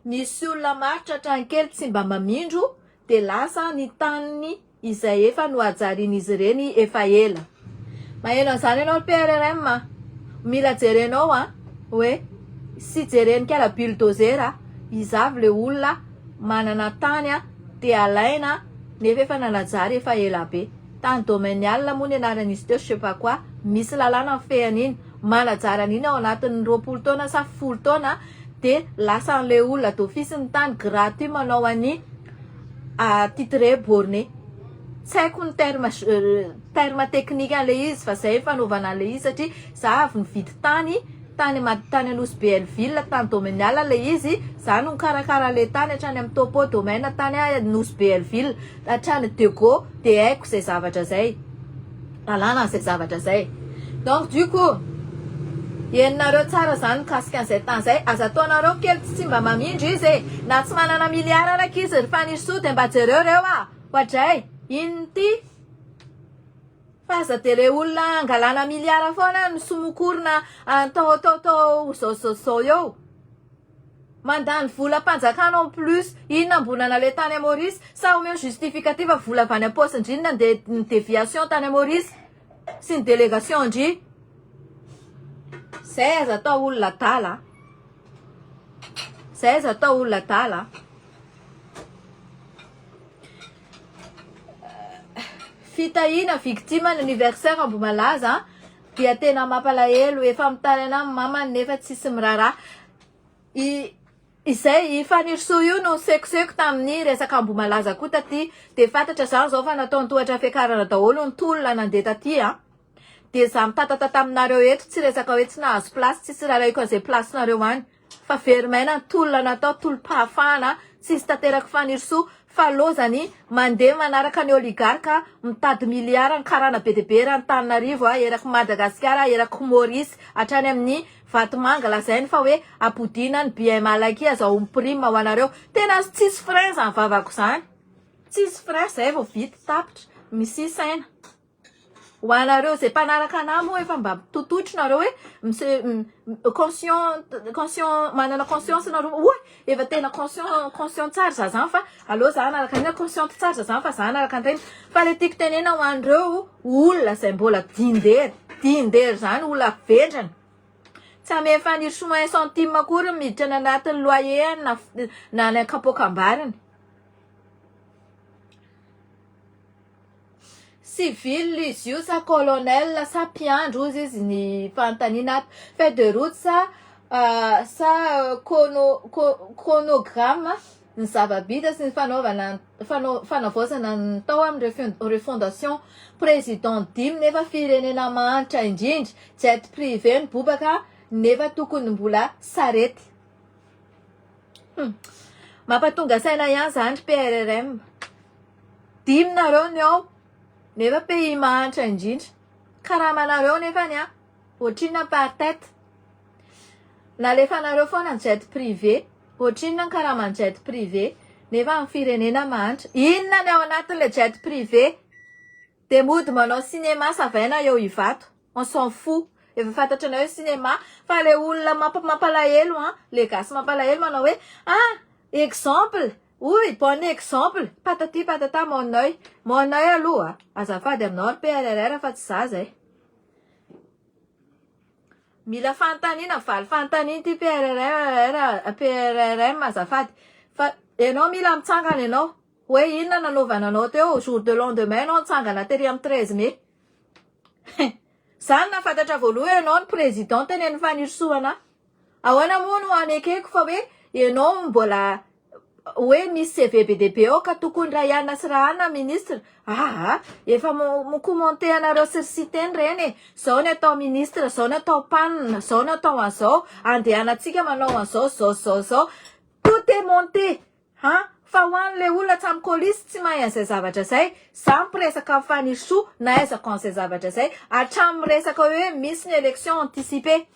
Misy olona maro tratrany kely tsy mba mamindro dia lasa ny taniny izay efa nohajarian'izy ireny efa ela. Maheno an'izany ianao ry PRRM a! Mila jerenao an! Hoe sy jeren'i kala bulldozer a! Iza avy le olona manana tany a! Dia alaina nefa efa nanajary efa ela be. Tany domanial moa ny anaran'izy teo je sais pas quoi. Misy lalàna mifehy an'iny. Manajary an'iny ao anatin'ny 20 taona sa folo taona dia lasan'ilay olona d'office ny tany gratuit manao an'i titre borné. Tsy haiko ny terme terme technique an'ilay izy fa zay ny fanaovana an'ilay izy satria za avy nividy tany tany tany Anosy Be Hellville tany domanial ilay izy, za no nikarakara an'ilay tany hatrany amin'ny topo domaine tany Anosy Be Hellville hatrany Dego dia haiko izay zavatra izay. Lalàna izay zavatra izay. Donc du coup, henonareo tsara izany mikasika an'izay tany izay, aza ataonareo kely tsy mba mamindra izy e! Na tsy manana milliard araka izy ry Fanirisoa dia mba jereo reo a! Oadray! Inona ity? Fa aza dia le olona angalana milliard foana no somokorina ataotaotao zao zao zao eo. Mandany vola mpanjakana en plus, inona mbola naleha tany à Maurice? Sa omeo justificatif fa vola avy any am-paosindry iny nandeha ny déviation tany à Maurice sy ny délégation ndry? Zay aza atao olona adala a! Zay aza atao olona adala a! Fitahiana victime ny anniversaire Ambohimalaza dia tena mampalahelo, efa mitaraina amin'ny mamany nefa tsisy miraharaha. I izay i Fanirisoa io no nisekoseko tamin'ny resaka Ambohimalaza koa taty dia fantatra izany izao fa nataony tohatra fiakarana daholo ny tolona nandeha taty a! Dia za mitatatata aminareo eto tsy resaka hoe tsy nahazo place tsisy rarahiko an'izay place nareo any fa very maina ny tolona natao tolom-pahafahana tsisy tanterak'i Fanirisoa fa lozany mandeha manaraka ny oligarque mitady milliard ny karana be dia be eran'Antananarivo a eraky Madagasikara eraky Maurice hatrany amin'ny Vatomanga lazainy fa hoe ampodiana ny bien mal acquis azahoany prime ho anareo. Tena tsisy frein zany vavako zany. Tsisy frein zay vao vita tapitra. Misia saina. Ho anareo zay mpanaraka anah moa efa mba mitototro nareo hoe mise conscient conscient manana conscience nareo oa efa tena conscient conscient tsara za zany fa aleo za hanaraka an'iny consciente tsara za zany fa za hanaraka an'ireny fa le tiako tenena ho an'ireo olona zay mbola dindery dindery zany olona vendrana tsy amen'i Fanirisoa un centime akory ny miditra any anatin'ny loyer any na na any an-kapoakam-bariny. Civil izy io sa colonel sa mpiandry hozy izy ny fanontaniana ato. Feuille de route sa sa chronogramme ny zava-bita sy ny fanaovana fanavaozana ny tao amin'ny refondation. Président dimy nefa firenena mahantra indrindra, jet privé ny bobaka nefa tokony mbola sarety. Hum. Mampatonga saina ihany zany ry PRRM. Dimy nareo ny ao. Nefa pays mahantra indrindra. Karamanareo nefany an, ohatrinona par tête? Nalefanareo foana ny jet privé, ohatrinona ny karaman'ny jet privé? Nefa ny firenena mahantra. Inona ny ao anatin'ilay jet privé? Dia mody manao cinéma savaina eo Ivato. On s'en fout. Efa fantatranay hoe cinéma fa le olona mampalahelo an, le gasy mampalahelo manao hoe ah exemple, oui bon exemple, patati patata mon oeil, mon oeil aloha azafady aminao ry PRRR fa tsy za zay. Mila fanontaniana mivaly fanontaniana ity PRRR PRRM azafady fa enao mila mitsangana enao hoe inona nanaovana anao teo jour de lendemain enao nitsangana tery amin'ny 13 mai. Zany nahafantatra voalohany ianao ny président tenenin'i Fanirisoa anah. Ahoana moa no anekeko fa hoe ianao mbola hoe misy CV be dia be ao ka tokony Rayanna sy Rahana ministre. Aa efa mi-commenter anareo sy ry Siteny ireny e. Zao ny atao ministre, zao ny atao pan, zao ny atao an'izao, andehanantsika manao an'izao, zao zao zao. Tout est monté. Ha? Fa ho an'ilay olona tsy amin'ny colis tsy mahay an'izay zavatra izay, za miresaka amin'i Fanirisoa nahaizako an'izay zavatra izay, hatramin'ny resaka hoe misy ny élection anticipée.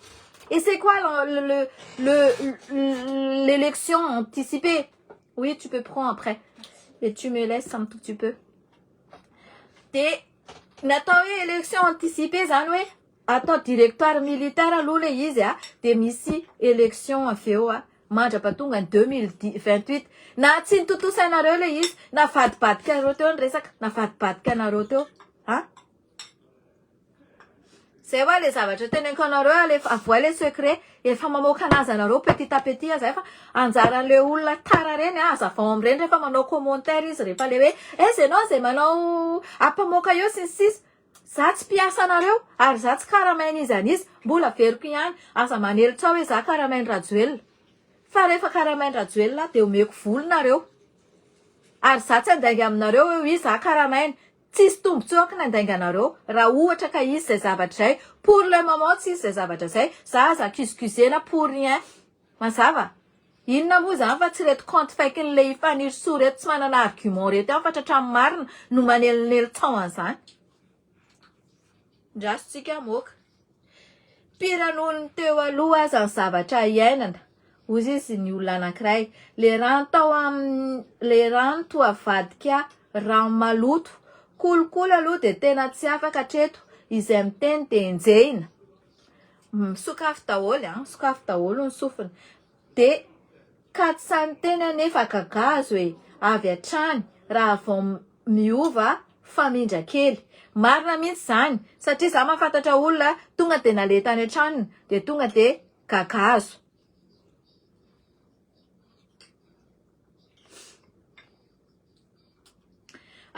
Et c'est quoi le le l'élection anticipée? Oui, tu peux prendre après. Et tu me laisses un tout petit peu. Dia ny atao hoe élection anticipée zany hoe atao directoire militaire aloha ilay izy a, dia misy élection avy eo a. Mandra-pahatonga ny 2028. Na tsy notontosainareo ilay izy, navadibadikareo teo ny resaka, navadibadikanareo teo. A? Zay hoa le zavatra teneniko anareo, alefa avoay le secret, efa mamoaka anazy anareo petit à petit zay fa anjaran'le olona tara reny a, azavao amin'ireny rehefa manao commentaire izy rehefa le hoe aiza ianao zay manao ampamoaka eo sy ny sisa. Za tsy mpiasa anareo ary za tsy karamain'iza n'iza, mbola averiko ihany, aza manely tsao hoe za karamain'i Rajoelina, fa rehefa karamain'i Rajoelina aho dia omeko vola nareo, ary za tsy handainga aminareo hoe oui za karamainy, tsisy tombotsoako ny handainga anareo raha ohatra ka hisy izay zavatra izay, pour le moment tsisy izay zavatra izay, za aza accusecusena pour rien. Mazava? Inona moa izany fa tsy ireto compte fake-n'ilay Fanirisoa ireto tsy manana argument ireto ihany fa tratran'ny marina no manelinely tsao an'izany. Ndraso tsika hamoaka. Pire noho ny teo aloha aza ny zavatra iainana, hozy izy ny olona anankiray. Le rano tao amin'ny le rano toa vadika rano maloto. Kolikoly aloha dia tena tsy afaka hatreto, izay miteny dia enjehina. Misokafy daholo an, sokafy daholo ny sofina. De ka tsy sahy miteny anefa gagazo e, avy hatrany raha vao miova famindra kely. Marina mihitsy izany satria za mahafantatra olona tonga de naleha tany an-tranony de tonga de gagazo.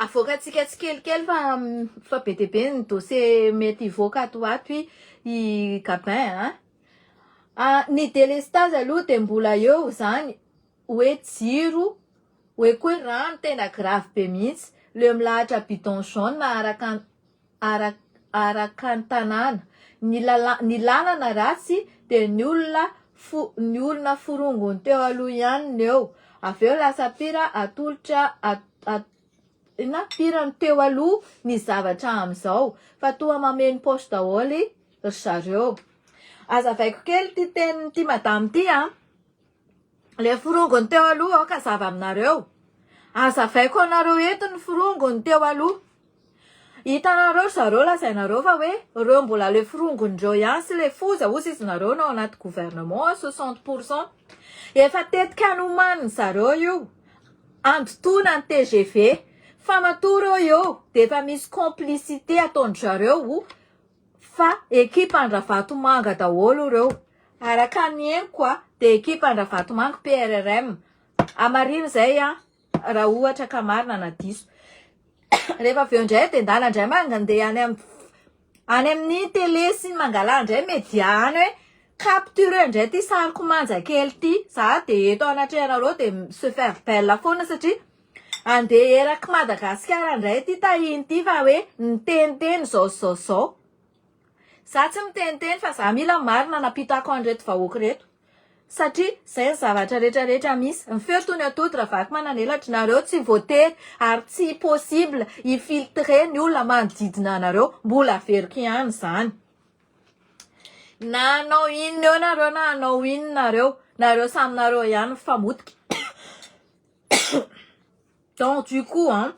Avoakantsika tsikelikely fa fa be dia be ny dossier mety hivoaka ato ho ato i Gabin a. Ah, ny délestage aloha dia mbola eo izany hoe jiro hoe koa hoe rano tena grave be mihitsy le milahatra bidon jaune araka araka ny tanàna. Ny lala ny lalana ratsy dia ny olona fo ny olona forongony teo aloha ihany no eo. Avy eo lasa pire atolotra at at inona pire ny teo aloha ny zavatra amin'izao fa toa mameno poche daholo ry zareo. Azavaiko kely ity tenin'ity madame ity an! Le forongony teo aloha aoka hazava aminareo. Azavaiko anareo eto ny forongony teo aloha. Hitanareo ry zareo lazainareo fa hoe reo mbola le forongony reo ihany sy le foza ozy izy nareo no ao anaty gouvernement à 60%. Efa tetika nomanin zareo io andotoana ny tgv. Fa matoa reo eo de efa misy complicité ataondry zareo fa ekipa an-dRavatomanga daholo ireo. Araka ny henoko a, dia ekipa an-dRavatomanga PRRM. Hamarino izay a, raha ohatra ka marina na diso. Rehefa avy eo indray dia ndana indray mandeha any amin'ny any amin'ny télé sy ny mangala indray média any hoe capturer indray ity sariko manja kely ity. Za dia eto anatrehanareo dia se faire belle foana satria Andeha eraky Madagasikara indray ity tahiny ity fa hoe niteniteny zao sy zao sy zao. Za tsy miteniteny fa za mila marina nampitako an'ireto vahoaka ireto. Satria zay ny zavatra rehetra rehetra misy. Ny feo toy ny atody raha vaky manan'elatra. Nareo tsy voatery ary tsy possible hi filtrer ny olona manodidina anareo. Mbola averiko ihany izany. Na hanao inona eo nareo na hanao inona nareo, nareo samy nareo ihany mifamotika. Donc du coup an,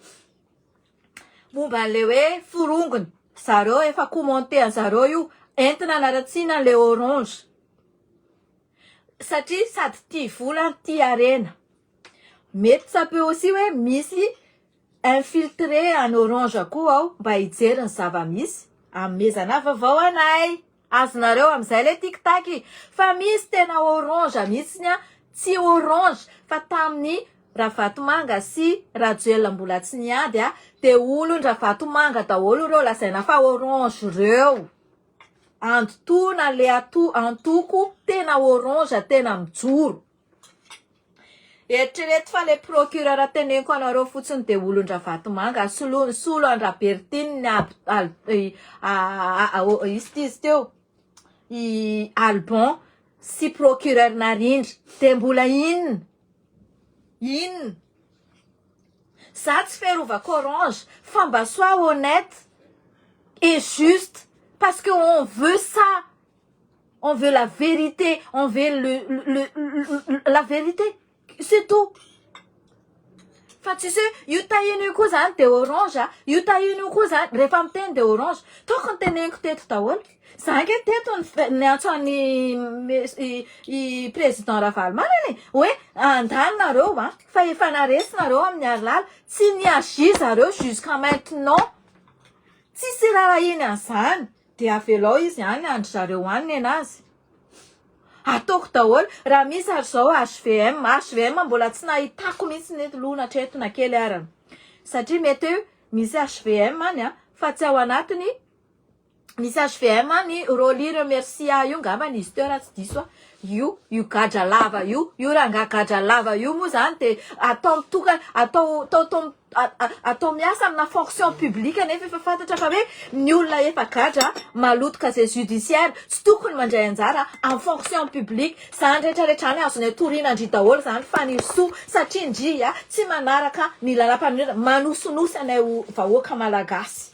momba an'le hoe forongony, zareo efa commenter an'zareo io, entina hanaratsiana an'le orange. Satria sady tia vola no tia harena. Mety ça peut aussi hoe misy infiltré any orange koa ao mba hijery ny zava-misy, hanomezana vaovao anay. Azonareo amin'izay le tic tac fa misy tena orange mihitsiny an, tsy orange fa tamin'ny Ravatomanga sy Rajoelina mbola tsy niady a, de olon-dRavatomanga daholo ireo lazaina fa orange ireo. Andotoana le ato antoko tena orange tena mijoro. Eritrereto fa le procureur teneniko anareo fotsiny de olon-dRavatomanga solo solo an-dRabertine ny ab al izy ty izy teo i Alban sy procureur Narindra de mbola inona inona za tsy fiarovako orange fa mba sois honnête et juste parce que on veut ça On veut la vérité, on veut le, le, le, la vérité, c'est tout. Fa tsisy hoe io tahiny io koa zany de orange a, io tahiny io koa zany rehefa miteny de orange. Tokony teneniko teto daholo. Za ange teto niantso an'i i président Ravalomanana e, hoe andany nareo a, fa efa naresy nareo amin'ny Harilala, tsy ni-agir zareo jusqu'à maintenant. Tsisy raharahiany an'izany. Dia avelao izy any andry zareo any nenazy. Ataoko daholo. Raha misy ary zao HVM, HVM mbola tsy nahitako mihitsy ny aloha hatreto na kely arany. Satria mety hoe misy HVM any an, fa tsy ao anatiny, misy HVM any Rolly Remercia io ngambany izy teo raha tsy diso aho. Io, io gadra lava io, io rangahy gadra lava io moa zany dia atao mitokana, atao, atao, atao atao miasa amina fonction publique nefa efa fantatra fa hoe ny olona efa gadra maloto casier judiciaire tsy tokony mandray anjara amin'ny fonction publique zany rehetra rehetra any azony atoriana ndry daholo zany Fanirisoa satria ndry a tsy manaraka ny lalam-panorenana manosinosy anay ho vahoaka malagasy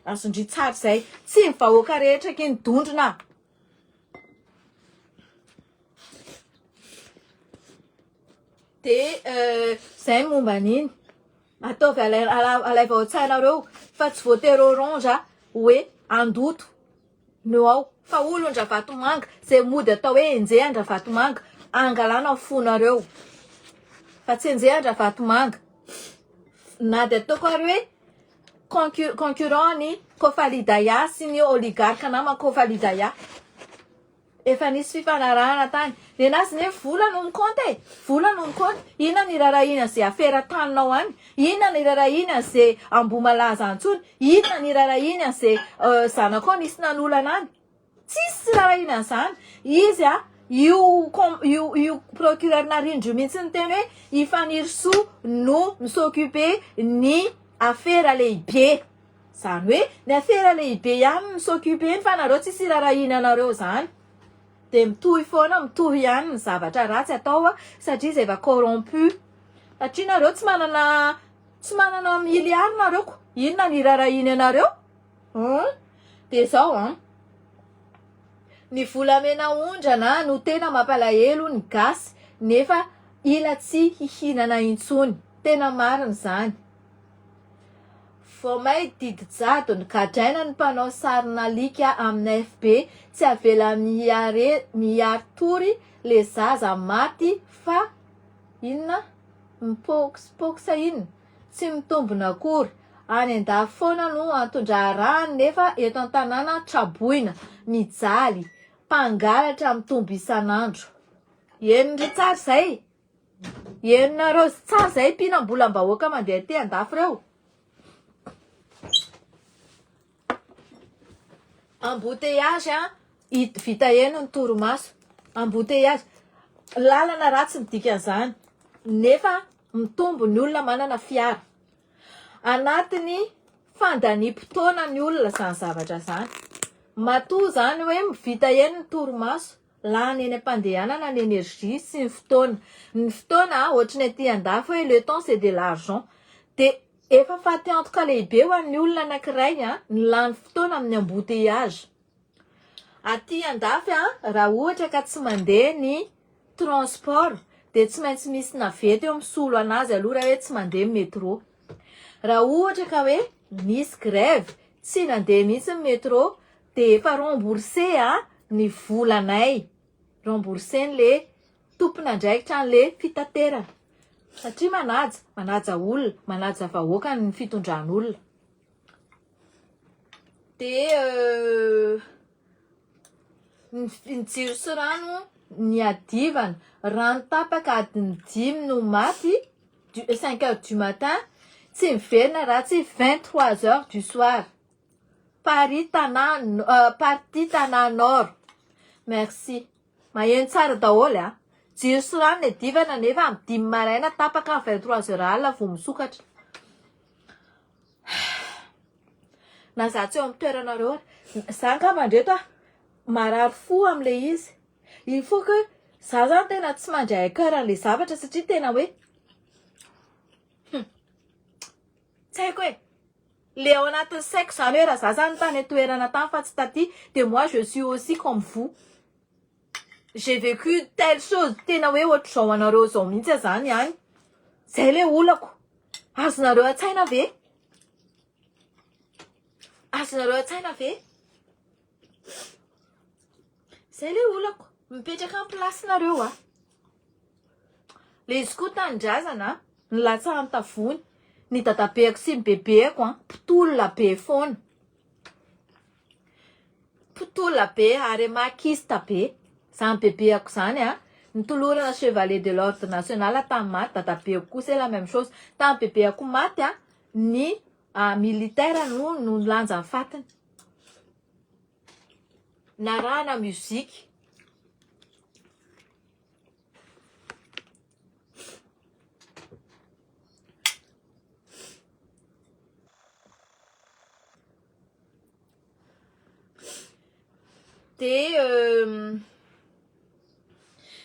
azondry tsara izay tsy ny vahoaka rehetra aky ny dondrona. Dia zay ny momba an'iny. Ataovy alaivo ao an-tsainareo fa tsy voatery orange hoe handoto no ao fa olon-dRavatomanga zay mody atao hoe enjehan-dRavatomanga angalana ny fonareo fa tsy enjehan-dRavatomanga na dia ataoko ary hoe concurrent ny Kofalidaya sy ny oligarque nama Kofalidaya. Efa nisy fifanarahana tany. Nenazy ne vola no mi-compte e! Vola no mi-compte. Inona no irarahiana ze afera taninao any? Inona no irarahiana ze Ambohimalaza antsony? Inona no irarahiana ze zanakao nisy nanolana any? Tsisy irarahiana an'izany. Izy a, io io io procureur Narindra io mihitsy niteny hoe i Fanirisoa no mi-s'occuper ny afera lehibe. Zany hoe ny afera lehibe ihany no mi-s'occuper eny fa nareo tsisy irarahiana anareo zany. De mitohy foana mitohy ihany ny zavatra ratsy atao satria izay efa corrompu. Satria nareo tsy manana tsy manana milliard nareo ko. Inona no irarahiany anareo? Hum. De zao an. Ny volamena aondrana no tena mampalahelo ny gasy nefa ila tsy hihinana intsony. Tena marina izany. Vao may didy jadona, gadraina ny mpanao sarin'alika amin'ny FB, tsy avela mihary tory le zaza maty fa inona mipox inona? Tsy mitombina akory. Any andafy foana no anton-draharahany nefa eto an-tanàna traboina, mijaly, mpangalatra mitombo isan'andro. Henonry tsara izay? Henonareo tsara izay mpihinam-bolam-bahoaka mandeha aty andafy ireo? Embouteillage an, vita eny ny torimaso. Embouteillage, lalana ratsy ny dikan'izany nefa mitombo ny olona manana fiara. Anatin'ny fandaniam-potoana ny olona izany zavatra izany. Matoa izany hoe vita eny ny torimaso. Lany eny am-pandehanana ny énergie sy ny fotoana. Ny fotoana ohatry ny aty an-dafy hoe le temps c'est de l'argent. Dia efa faty antoka lehibe ho an'ny olona anankiray ny lany fotoana amin'ny embouteillage. Aty an-dafy raha ohatra ka tsy mandeha ny transport dia tsy maintsy misy navette eo misolo anazy aloha raha hoe tsy mandeha ny métro. Raha ohatra ka hoe nisy grève tsy nandeha mihitsy ny métro dia efa rembourser ny volanay, rembourser-n'le tompon'andraikitra an'le fitaterana satria manaja, manaja olona, manaja vahoaka ny fitondran'olona. Dia ny jiro sy rano niadivana, rano tapaka adiny dimy no maty, cinq heures du matin, tsy miverina raha tsy 23 heures du soir. Paris Tana partie Tana Nord. Merci. Maheno tsara daholo a. Jiro sy rano niadivana nefa amin'ny dimy maraina tapaka amin'ny 23 heures alina vao misokatra. Na za tsy eo amin'ny toeranareo ary. Za angamba ndreto a marary fo amin'ilay izy. Il faut que za zany tena tsy mandray à cœur an'ilay zavatra satria tena hoe tsy haiko e. Le ao anatin'ny saiko zany hoe raha za zany tany an-toerana tany fa tsy taty de moi je suis aussi comme vous. J'ai vécu telle chose tena hoe ohatr'izao anareo zao mihitsy aho zany any. Zay le olako. Azonareo an-tsaina ve? Azonareo an-tsaina ve? Zay le olako. Mipetraka amin'ny place-nareo aho. Le izy koa tanindrazana a, nilatsahan'ny tavony, ny dadabeako sy ny bebeako an, mpitolona be foana, mpitolona be ary makista be, zany bebeako zany an, nitolorana chevalier de l'ordre national tamin'ny maty, dadabeako koa c'est la même chose, tamin'ny bebeako maty an, ny militaire no nilanja ny fatiny, narahana musique. Dia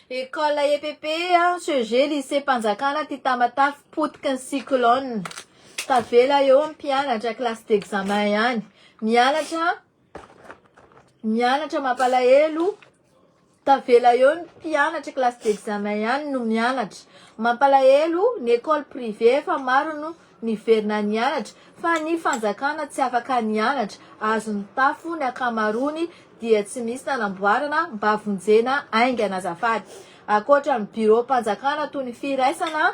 école EPP CEG lycée mpanjakana aty Tamatave potiky ny cyclone. Tavela eo ny mpianatra classe d'examen ihany. Mianatra mianatra mampalahelo Tavela eo ny mpianatra classe d'examen ihany no mianatra. Mampalahelo ny école privée efa maro no niverina nianatra fa ny fanjakana tsy afaka nianatra, azon'ny tafo ny ankamaroany dia tsy misy nanamboarana mba vonjena haingana azafady. Ankoatra ny bureau mpanjakana toy ny firaisana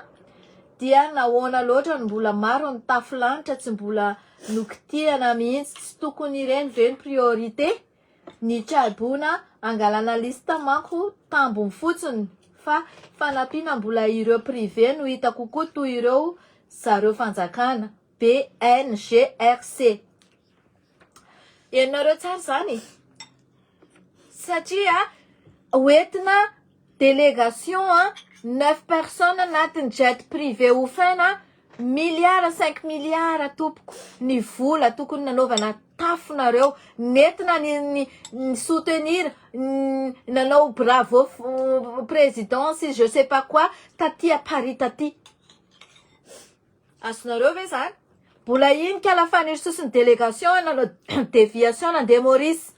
dia nahoana loatra no mbola maro ny tafo lanitra tsy mbola nokitihana mihitsy tsy tokony ireny ve ny priorité? Ny traibona angalana liste manko tambiny fotsiny fa fanampiana mbola ireo privé no hita kokoa toy ireo zareo fanjakana, BNGRC. Henonareo tsara izany? Satria hoentina délégation neuf personnes anatin'ny jet privé hofaina milliard cinq milliard tompoko ny vola tokony nanaovana tafonareo nentina ny ny ny soutenir nanao bravo président sy je sais pas quoi taty à Paris taty azonareo ve zany mbola iny kala Fanirisoa sy ny délégation nanao déviation nandeha Maurice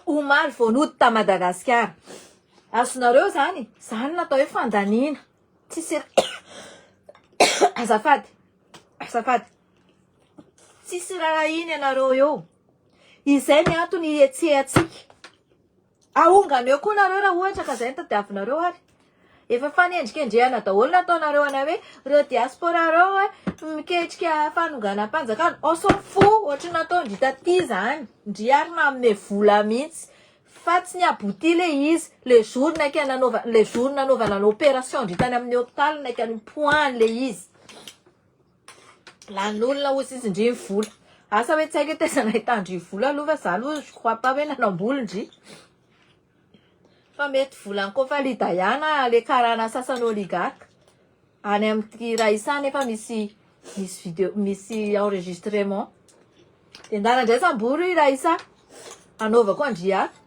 omaly vao nody ta Madagasikara. Azonareo zany, zany no atao hoe fandaniana. Tsisy azafady, azafady. Tsisy raharahiana ianareo eo. Izay ny antony hihetsehantsika. Ahongano eo koa nareo raha ohatra ka zay no tadiavinareo ary. Efa fanendrikendrehana daholo nataonareo anay hoe reo diaspora reo hoe miketrika fanonganam-panjakana. On s'en fout ohatry ny nataon-dry taty zany. Ndry ary nanome vola mihitsy. Fa tsy ni-abouti le izy. Le jour naika nanaova le jour nanaovana ny opération ndry tany amin'ny hôpitaly naika nipoahany le izy. Lanin'olona hozy izy ndry ny vola. Asa hoe tsy haiko hoe taiza nahitandry vola aloha fa za aloha je crois pas hoe nanam-bola ndry. Fa mety volan'i Kofali Dayana le karana sasany oligarque any amin'ity Raissa nefa misy misy vidéo misy enregistrement. De ndana indray sambory i Raissa anaovako andry ato.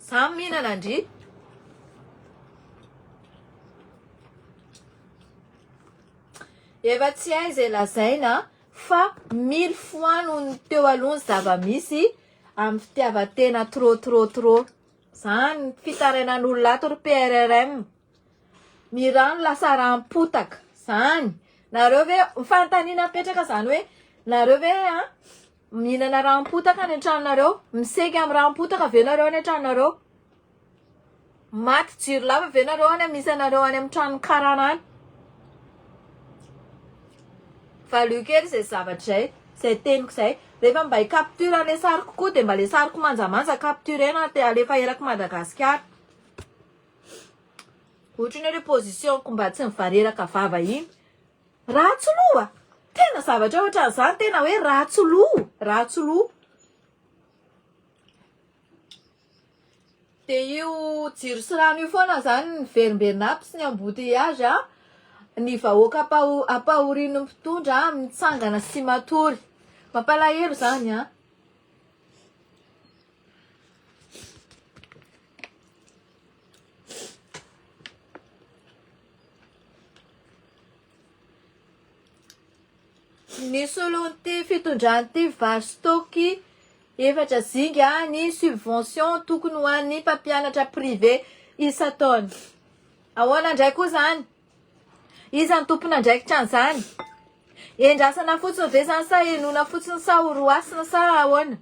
Za mihinana ndry. Efa tsy hay izay lazaina fa mille fois noho ny teo aloha ny zava-misy amin'ny fitiavan-tena trop trop trop. Zany ny fitarainan'olona ato ry PRRM. Ny rano lasa ranom-potaka. Zany. Nareo ve, fanontaniana mipetraka zany hoe, nareo ve an, mihinana ranom-potaka any an-tranonareo? Miseky amin'ny ranom-potaka ve nareo any an-tranonareo? Maty jiro lava ve nareo any misy anareo any amin'ny tranon'ny karana any? Valio kely izay zavatra izay, izay teniko izay. Rehefa mba hi-capture an'ilay sariko koa dia mba ilay sariko manjamanja capturer-na dia alefa eraky Madagasikara. Ohatry ny hoe ilay position-ko mba tsy mivareraka vava iny. Ratsy loha! Tena zavatra ohatran'izany tena hoe ratsy loha, ratsy loha. Dia io jiro sy rano io foana izany miverimberina aby sy ny embouteillage a, ny vahoaka ampahorian'ny mpitondra mitsangana sy matory. Mampalahelo izany an. Ny solon'ity fitondrana ity vary stock efatra zinga ny subvention tokony ho an'ny mpampianatra privé isan-taona. Ahoana indray koa izany? Iza no tompon'andraikitra an'izany? Endrasana fotsiny ve izany sa henoina fotsiny sa horoasina sa ahoana?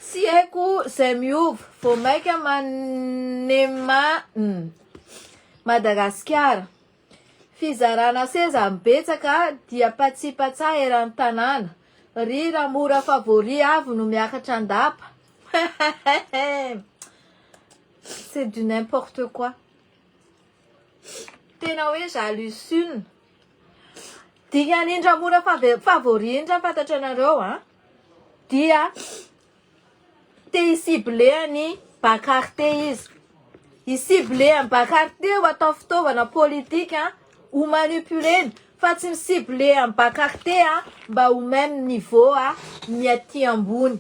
Tsy haiko izay miova, vao maika manema Madagasikara. Fizarana seza betsaka dia patsipatsa eran'ny tanàna. Ry Ramora favori avy no miakatra an-dapa. C'est du n'importe quoi. Tena hoe j'hallucine. Dikany indra mora favori indra fantatra anareo a dia te hi-cibler an'i Bakarte izy. Hi-cibler an'i Bakarte ho atao fitaovana politika ho manipuler-ny fa tsy mi-cibler an'i Bakarte mba ho même niveau ny aty ambony.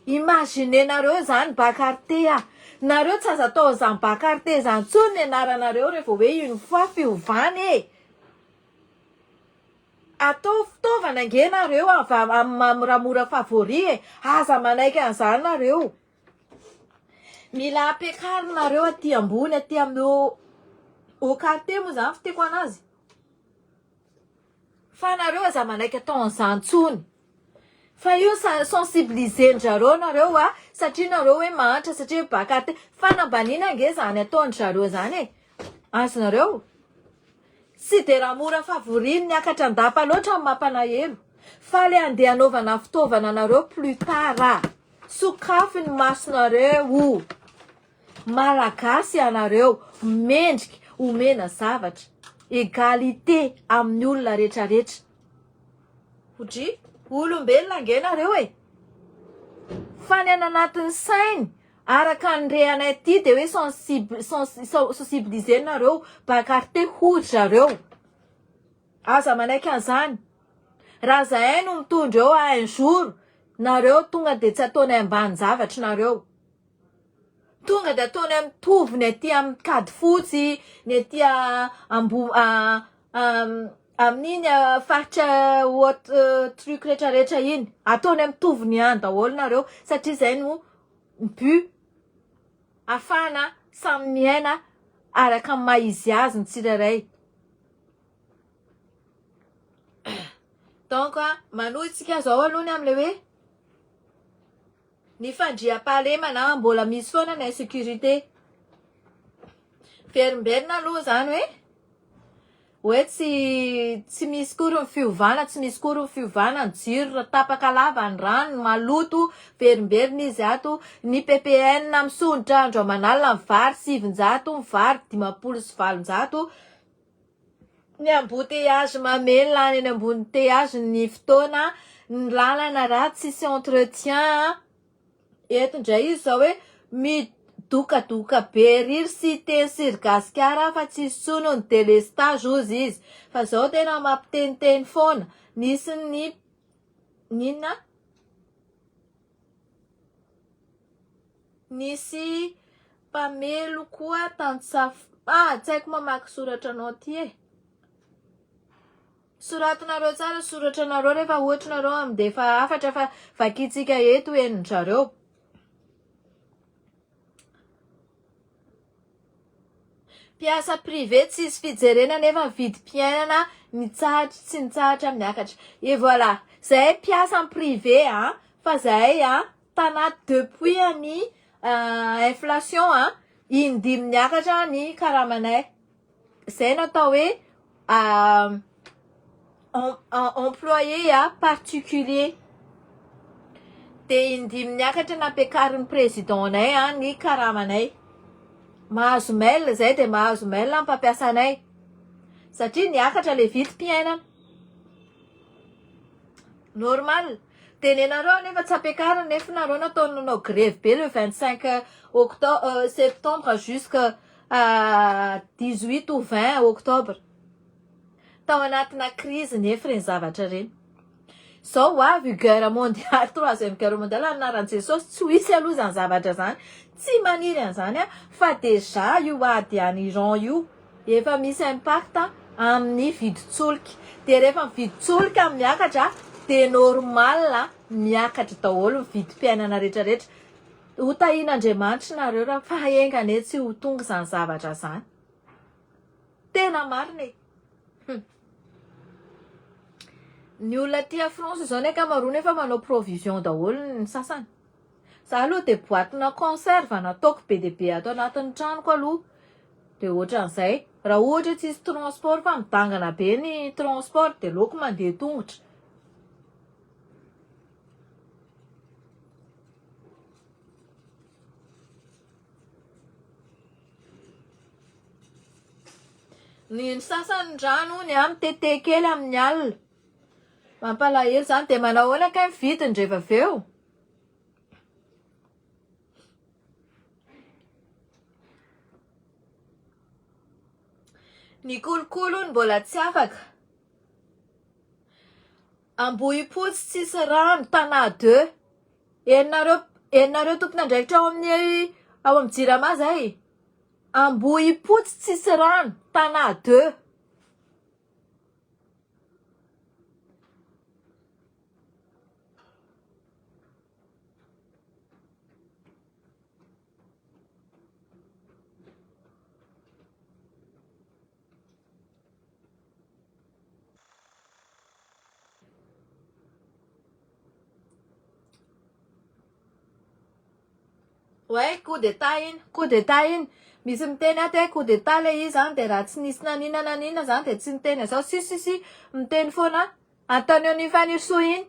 Imaginez-nareo zany Bakarte a! Nareo tsy azo atao an'izany Bakarte zany intsony ny anaranareo rehefa hoe une fois fiovana e! Atao fitaovana ange nareo avy amin'ny moramora favori e! Aza manaiky an'izany nareo. Mila ampiakarina nareo aty ambony aty amin'ny haut quartier moa zany fiteko anazy. Fa nareo aza manaiky atao an'izany intsony. Fa io sensibiliser ndrareo nareo a, satria nareo hoe mahantra satria hoe bas quartier. Fanambaniana ange zany ataon-dry zareo zany e. Azonareo? Tsy dia raha mora favori ny miakatra an-dapa loatra no mampalahelo. Fa le andeha hanaovana fitaovana anareo plus tard a. Sokafy ny masonareo. Malagasy ianareo, mendrika omena zavatra. Égalité amin'ny olona retraretra. Odry, olombelona ange nareo e! Fa ny any anatin'ny sainy, araka ny re anay aty dia hoe sensible, sensibiliser nareo, bagarter hoy ry zareo. Aza manaiky an'izany. Raha zahay no mitondra eo un jour, nareo tonga dia tsy ataonay ambanin-javatra nareo. Tonga dia ataonay mitovy ny aty amin'ny kady fotsy, ny aty ambo amin'iny faritra haute truc retraretra iny. Ataonay mitovy ny any daholo nareo satria izay no but ahafahana samy miaina araka ny maha izy azy ny tsirairay. Donc manohy tsika zao aloha ny amin'ilay hoe Ny fandriampahalemana mbola misy foana ny insécurité. Miverimberina aloha izany hoe hoe tsy tsy misy kory ny fiovana, tsy misy kory ny fiovana, ny jiro tapaka lava, ny rano maloto, miverimberina izy ato, ny PPN misondrotra andro aman'alina, ny vary 900, ny vary 850, ny embouteillage mamelona any ambony embouteillage ny fotoana, ny lalana ratsy tsisy entretien, eto indray izy zao hoe midokadoka be ery ry Siteny sy ry Gasikara fa tsisy intsony ny délestage hozy izy fa zao tena mampiteniteny foana, nisy ny n'inona? Nisy mpamelo koa tantsaha ah tsy haiko mamaky soratra anao ty e. Soratinareo tsara soratra nareo rehefa ohatra nareo amindefa hafatra fa vakintsika eto henon-drareo. Mpiasa privé tsisy fijerena nefa ny vidim-piainana mitsahatra tsy mitsahatra miakatra. Et voilà, zahay mpiasa am privé a, fa zahay a tanaty depuis ny inflation a, indimy niakatra ny karamanay. Zay no atao hoe employé particulier. Dia indimy niakatra nampiakarin'ny président-nay ny karamanay. Mahazo mail zay dia mahazo mail ny mpampiasa anay. Satria niakatra le vidim-piainana. Normal. Dia nenareo anefa tsy ampiakarina nefa nareo natao nanao grevy be le 25 octobre septembre jusque 18 ou 20 octobre. Tao anatina crise nefa ireny zavatra ireny. Zao ho avy io guerre mondiale, troisième guerre mondiale anaran'i Jesosy, tsy ho hisy aloha izany zavatra izany. Tsy maniry an'izany aho fa déjà io ady any Iran io efa misy impact amin'ny vidin-tsolika. Dia rehefa ny vidin-tsolika miakatra dia normal miakatra daholo ny vidim-piainana rehetra rehetra. Ho tahian'Andriamanitra nareo raha fa enga anie tsy ho tonga izany zavatra izany. Tena marina e. Hum. Ny olona aty à France izao ny ankamaroany efa manao provision daholo ny sasany. Za aloha dia boîte-na conserve nataoko be dia be ato anatin'ny tranoko aloha. Dia ohatran'izay. Raha ohatra tsisy transport fa midangana be ny transport dia aleoko mandeha tongotra. Ny sasany rano hono a mitete kely amin'ny alina. Mampalahelo zany. Dia manao ahoana kay ny vidiny rehefa avy eo? Ny kolikoly hono mbola tsy afaka. Ambohipotsy tsisy rano, Tana deux. Henonareo henonareo tompon'andraikitra ao amin'ny ao amin'ny jirama zay? Ambohipotsy tsisy rano, Tana deux. Ouais, coup d'état iny, coup d'état iny. Misy miteny ato hoe coup d'état le izy zany de raha tsy nisy naninona naninona zany de tsy niteny an'izao. Si si si, miteny foana. Antonio ny Fanirisoa iny.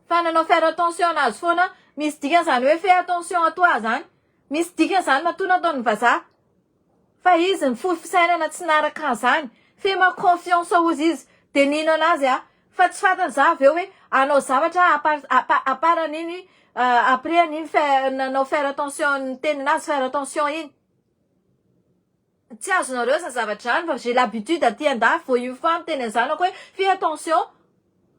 Fa nanao faire attention anazy foana. Misy dikany zany hoe fais attention à toi zany. Misy dikany zany matoa nataon'ny vazaha. Fa izy ny fo fisainana tsy naraka an'izany. Fais moi confiance hozy izy. Dia nino anazy aho. Fa tsy fantany za avy eo hoe hanao zavatra à part an'iny après an'iny nanao faire attention niteny anazy faire attention iny. Tsy azonareo zany zavatra zany fa j'ai l'habitude aty andafy vao une fois miteny an'zanako hoe fais attention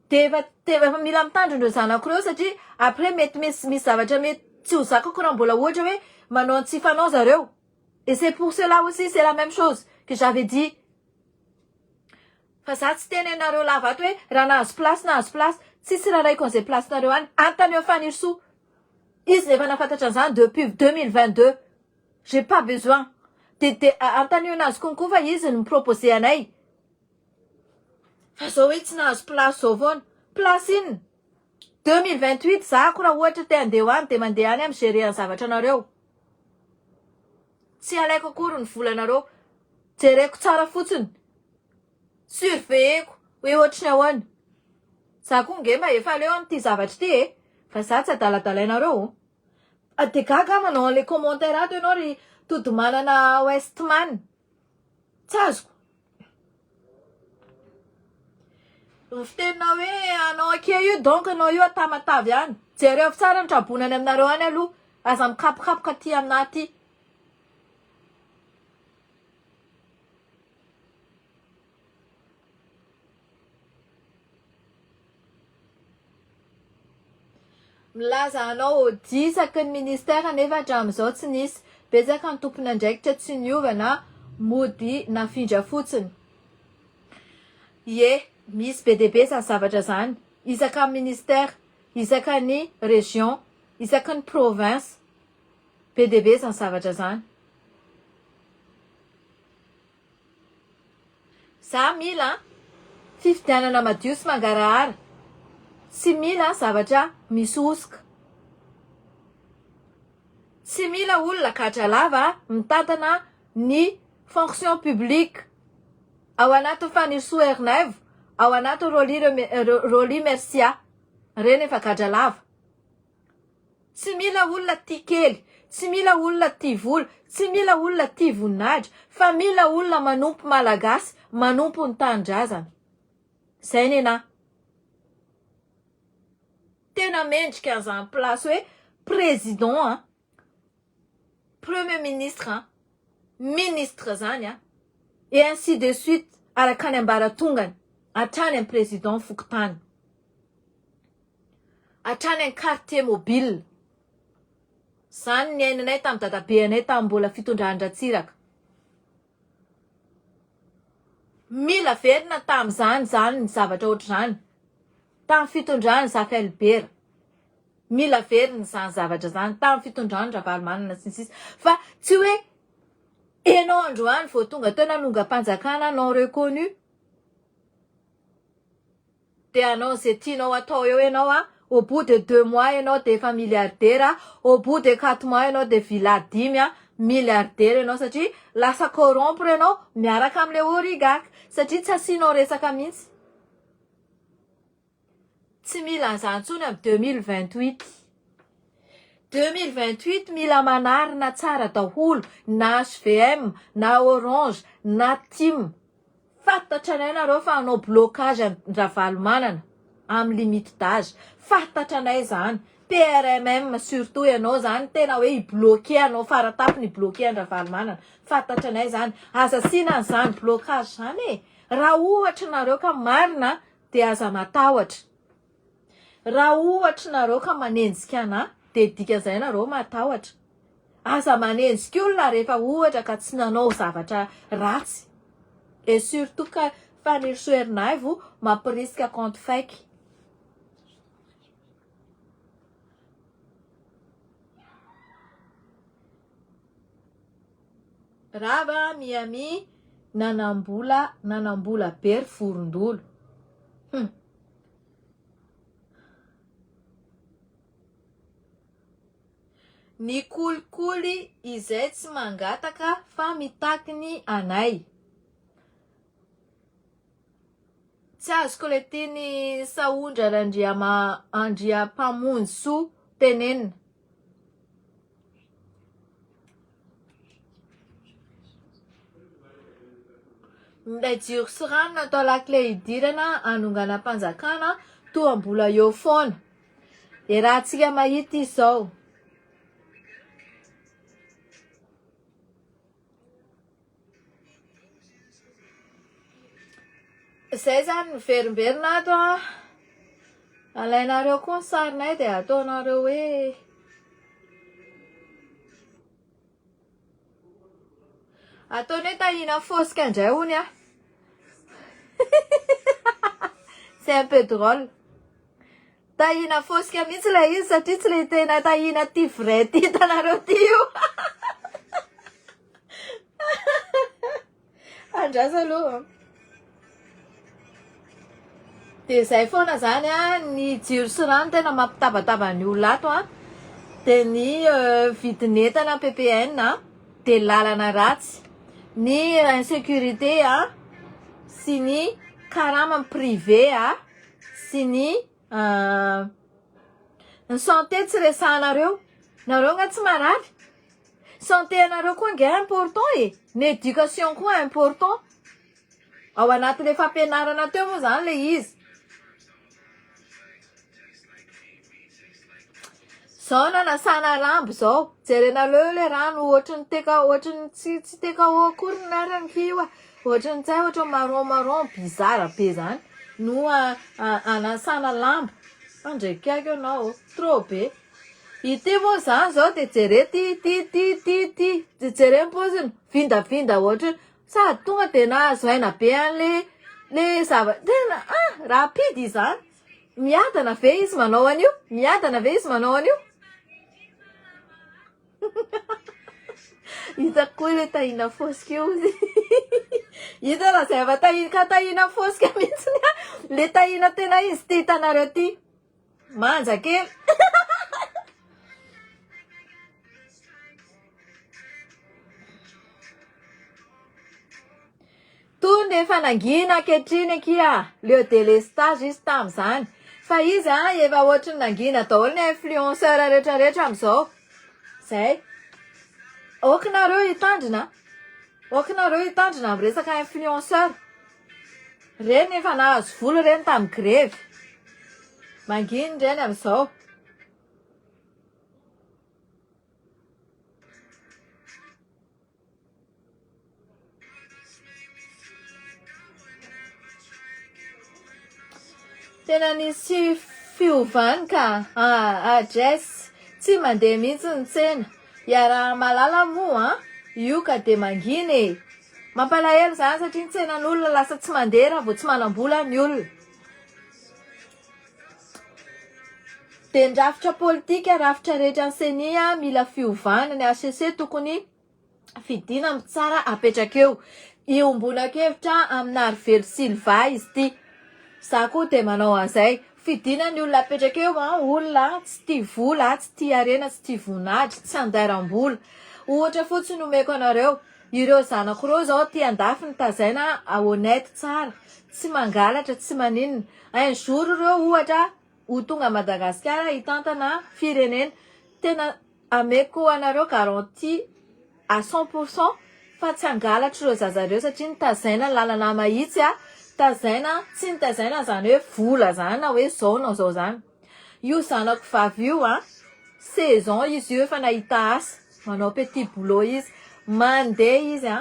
de efa de efa mila mitandrina ireo zanako ireo satria après mety misy misy zavatra mety tsy ho zakako raha mbola ohatra hoe manao ny tsy fanao zareo. Et c'est pour cela aussi c'est la même chose que j'avais dit. Fa za tsy teny anareo lava ato hoe raha nahazo place nahazo place, tsisy raraiko an'izay place nareo any, antanio Fanirisoa. Izy no efa nahafantatra an'izany depuis 2022. J'ai pas besoin. De de antanio anazy konko fa izy no mi-proposer anay. Fa zao hoe tsy nahazo place zao foana. Place inona? 2028 za ko raha ohatra te handeha ho any de mandeha any aho mi-gerer ny zavatra anareo. Tsy alaiko akory ny volanareo. Jereko tsara fotsiny. Surveiller-ko hoe ohatry ny ahoana. Za koa nge mba efa leo amin'ity zavatra ity e. Fa za tsy adaladalainareo o. Dia gaga aho manao an'ilay commentaire ato ianao ry Todimanana Westman. Tsy azoko. Ny fiteninao hoe anao akia io donc anao io a Tamatave any. Jereo tsara ny traboina any aminareo any aloha. Aza mikapokapoka aty aminah aty. Milaza hanao audit isaky ny ministère nefa hatramin'izao tsy nisy. Betsaka ny tompon'andraikitra tsy niova na mody nafindra fotsiny. Ie, misy be dia be izany zavatra izany, isaka ny ministère, isaka ny région, isaky ny province, be dia be izany zavatra izany. Za mila fifidianana madio sy mangarahara, tsy mila zavatra misy hosoka. Tsy mila olona gadra lava mitantana ny fonction publique ao anatin'ny Fanirisoa Ernaivo, ao anatin'ny Rolly Rolly Mercia, reny efa gadra lava. Tsy mila olona tia kely, tsy mila olona tia vola, tsy mila olona tia voninahitra, fa mila olona manompo Malagasy, manompo ny tanindrazana. Zay nenah. Tena mendrika an'izany place hoe président an, premier ministre an, ministre zany an, et ainsi de suite araka ny ambaratongany hatrany amin'ny président fokontany. Hatrany amin'ny quartier mobile. Zany niainanay tamin'ny dadabeanay tamin'ny mbola fitondran-dRatsiraka. Mila averina tamin'izany zany ny zavatra ohatr'izany. Tamin'ny fitondran'i Zafy Albert. Mila averina izany zavatra izany tamin'ny fitondran'i Ravalomanana sy ny sisa. Fa tsy hoe enao androany vao tonga teo nanongam-panjakana non reconnu. Dia hanao izay tianao atao eo ianao a, au bout de deux mois ianao dia efa milliardaire, au bout de quatre mois ianao dia villa dimy a, milliardaire ianao satria lasa corrompre ianao miaraka amin'ilay oligarque satria tsy asianao resaka mihitsy. Tsy mila an'izany intsony amin'ny 2028. 2028 mila manarina tsara daholo na HVM na Orange na Tim. Fantatra anay nareo fa hanao blocage an Ravalomanana amin'ny limite d'âge. Fantatra anay zany. PRMM surtout ianao zany tena hoe hi bloquer anao faratapony hi bloquer an Ravalomanana. Fantatra anay zany. Aza asiana an'izany blocage zany e. Raha ohatra nareo ka marina dia aza matahotra. Raha ohatra nareo ka manenjika anah dia dikan'izay nareo matahotra. Aza manenjika olona rehefa ohatra ka tsy nanao zavatra ratsy. Et surtout ka Fanirisoa Ernaivo mampirisika compte fake. Rava Miami nanambola nanambola be ry vorondolo. Hum. Ny kolikoly izay tsy mangataka fa mitaky ny anay. Tsy azoko ilay tian'i Sahondra Randriama Andriampamonjisoa tenenina. Ilay jiro sy rano natao lakile hidirana hanonganam-panjakana toa mbola eo foana. Iarahantsika mahita izao. Izay izany miverimberina ato an. Alainareo koa ny sarinay dia ataonareo hoe Ataony hoe Tahina fosika indray hono aho. C'est un peu drôle. Tahina fosika mihitsy ilay izy satria tsy ilay tena Tahina ty vrai ty hitanareo ty io. Andraso aloha. Dia izay foana izany an, ny jiro sy rano tena mampitabataba ny olona ato an. Dia ny vidin'entana PPN an, dia lalana ratsy, ny insécurité an, sy ny karama privé an, sy ny ny santé tsy resahanareo, nareo nga tsy marary? Santé anareo koa ange important e! Ny éducation koa important. Ao anatin'ilay fampianarana teo moa zany ilay izy. Zao nanasana rambo zao. Jerenareo eo ilay rano ohatry ny teka ohatry ny tsy tsy tekao akory ny anarany ky io a. Ohatry ny tsy hay ohatry ny marron marron bizarre be zany no anasana lamba. Andrekaiky ianao ô. Trop be. Ity moa izany izao dia jereo ty, ty, ty, ty, ty. Dia jereo ny paoziny. Vindavinda ohatran'ny sady tonga dia nahazo aina be an'le le zava tena ah rapide izany. Miadana ve izy manao an'io? Miadana ve izy manao an'io? Hitako koa ilay tahina fosika io izy. Hita raha izay efa tahina ka tahina fosika mihitsy ny ahy. Le tahina tena izy ity hitanareo ity. Manja kely. Tony efa nangina ankehitriny akia, leo delestage izy tamin'izany. Fa izy an efa ohatry ny nangina daholo ny influenceur rehetra rehetra amin'izao. Zay. Ok nareo hitandrina. Ok nareo hitandrina amin'ny resaka influenceur. Reny efa nahazo vola reny tamin'ny grevy. Mangina reny amin'izao. Tena nisy fiovany ka. Ah, Jess, tsy mandeha mihitsy ny tsena. Iaraha-mahalala moa an, io ka dia mangina e. Mampalahelo izany satria ny tsenan'olona lasa tsy mandeha raha vao tsy manam-bola ny olona. Dia ny rafitra politika, rafitra rehetra ny ceni mila fiovana, ny HCC tokony fidiana mpitsara apetraka eo. Iombonakevitra amin'i Narivelo Silva izy ity. Za koa dia manao an'izay. Fidiana ny olona apetraka eo an, olona tsy tia vola, tsy tia harena, tsy tia voninahitra, tsy andairam-bola. Ohatra fotsiny omeko anareo, ireo zanako ireo izao aty andafy nitazaina honnête tsara, tsy mangalatra, tsy maninona. Un jour ireo ohatra ho tonga Madagasikara hitantana firenena. Tena ameko anareo garantie à 100% fa tsy hangalatra ireo zaza ireo satria nitazaina lalana mahitsy a, tazaina tsy nitazaina zany hoe vola zany na hoe zao na zao zany. Io zanako vavy io a, 16 ans izy io efa nahita asa, manao petit boulot izy, mandeha izy a,